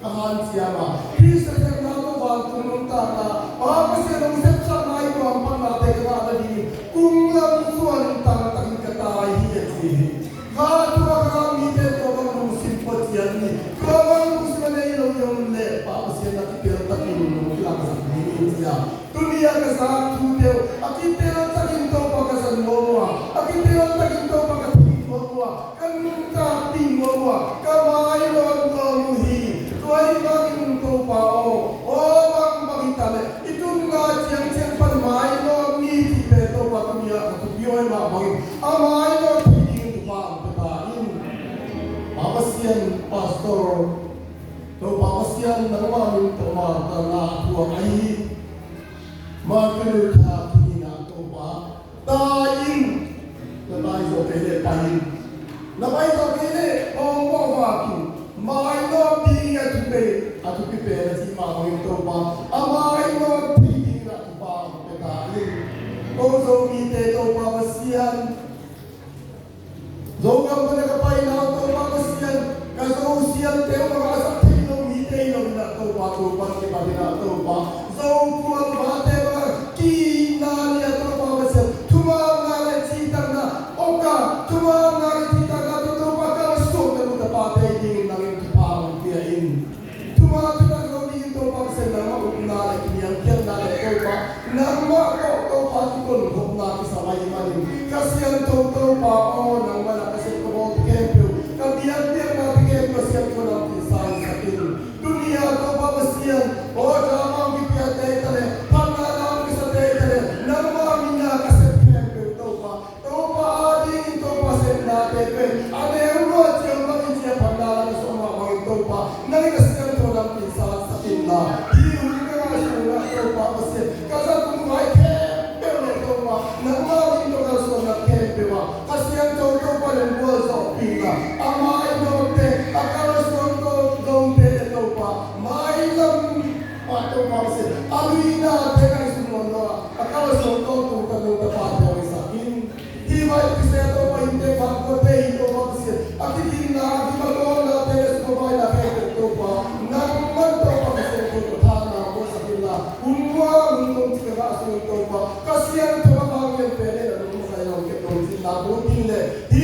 ka hanciam a, Khrist a sepna tawh vantung nuntakna, Pa Pasian hong sepsakna i tuam pangnate ka ngah nadingin kung lam suan in tangtakin ka tai hi, a ci hi. Kha thu a ka ngah mite tua bang lungsim pua ciat ni, tua bang lungsim a nei lo i om leh Pa Pasian a kitel takin hong kilangsak ding hi, ci a. Tuni a ka zak thute uh a kitel takin Topa ka za nuam uh a, a kitel takin Topa ka thei nuam uh a, ka nuntak ding nuam uh a, ka mai lawm nuam uh hi. Tua ahih manin Topa aw, aw bangbang hi ta leh i tunna ciangciang pan mai lawm ni cih pen Topa tuni a ka thupi aw, mah bangin a mai lawm thei dingin thupha hong pia ta in. Pa Pasian, Pastor Topa Pasian, nangma min tawh martarna a thuak ahi Martin Luther King in a Topa, tai in, na tai zawh kei leh pai in, na pai zawh kei leh hong mawhvak in, mai lawm ding a thupi, a thupi pen a cih mah bangin Topa, a mai lawm thei dingin a thupha hong pia ta in. Ko Zomite Topa Pasian, Zogam pan a ka paina uh Topa Pasian, ka Zo siamte uh bang a zat thei lo mite hi lo in a Topa, Topa kipan in a Topa, Zo kuang vate bang a ki-itna ni a Topa Pasian, thumanna le cihtakna, awka thumanna le cihtakna tawh Topa kalsuan ka nu ka pate dingin nangin thupha hong pia in. Thuman thutak zo dingin Topa Pasian nangmah upna le kiniamkhiatna le Topa nangmah tawh Topa kitonkhopna kisam ahih manin, ka siangtho Topa aw, nangmah na ka sep ka bawlte khempeuh, ka biakpiaknate khempeuh a siangtho lampi sansak in. Tuni a Topa Pasian aw, drama hong kipiate hi ta leh, phatna lam kisate hi ta leh, nangmah min a ka sep khempeuh Topa Topa adingin Topa sepnate pen a neu lua ciang bangin ciaphatna lam a suah mah bangin Topa nangin a siangtho lampi sansak inla, hih hun ka ngaihsutna Topa Pasian, ka zat hun vai khempeuh le Topa nangma min tawh kalsuanna khempeuh ah ka siangtho Topa len gualzawhpih inla, a mainawte, a kalsuan tawh zongte le Topa mailam ah Topa Pasian a luinate ngaihsun nawn lo a, a kalsuan tawh tungtang lo tapate hong hisak in. Pai Pasian Topa, innte vanguate hi Topa Pasian, a kidinna, a kimatongnate le subaina khempeuh Topa, nangman Topa Pasian Topa, thahatna muansak inla, hun nuam hun nung cih ka ngah sung Topa, ka siangtho a vang lian pen in a nung makaih lam kep lo cih na ko ding le, hi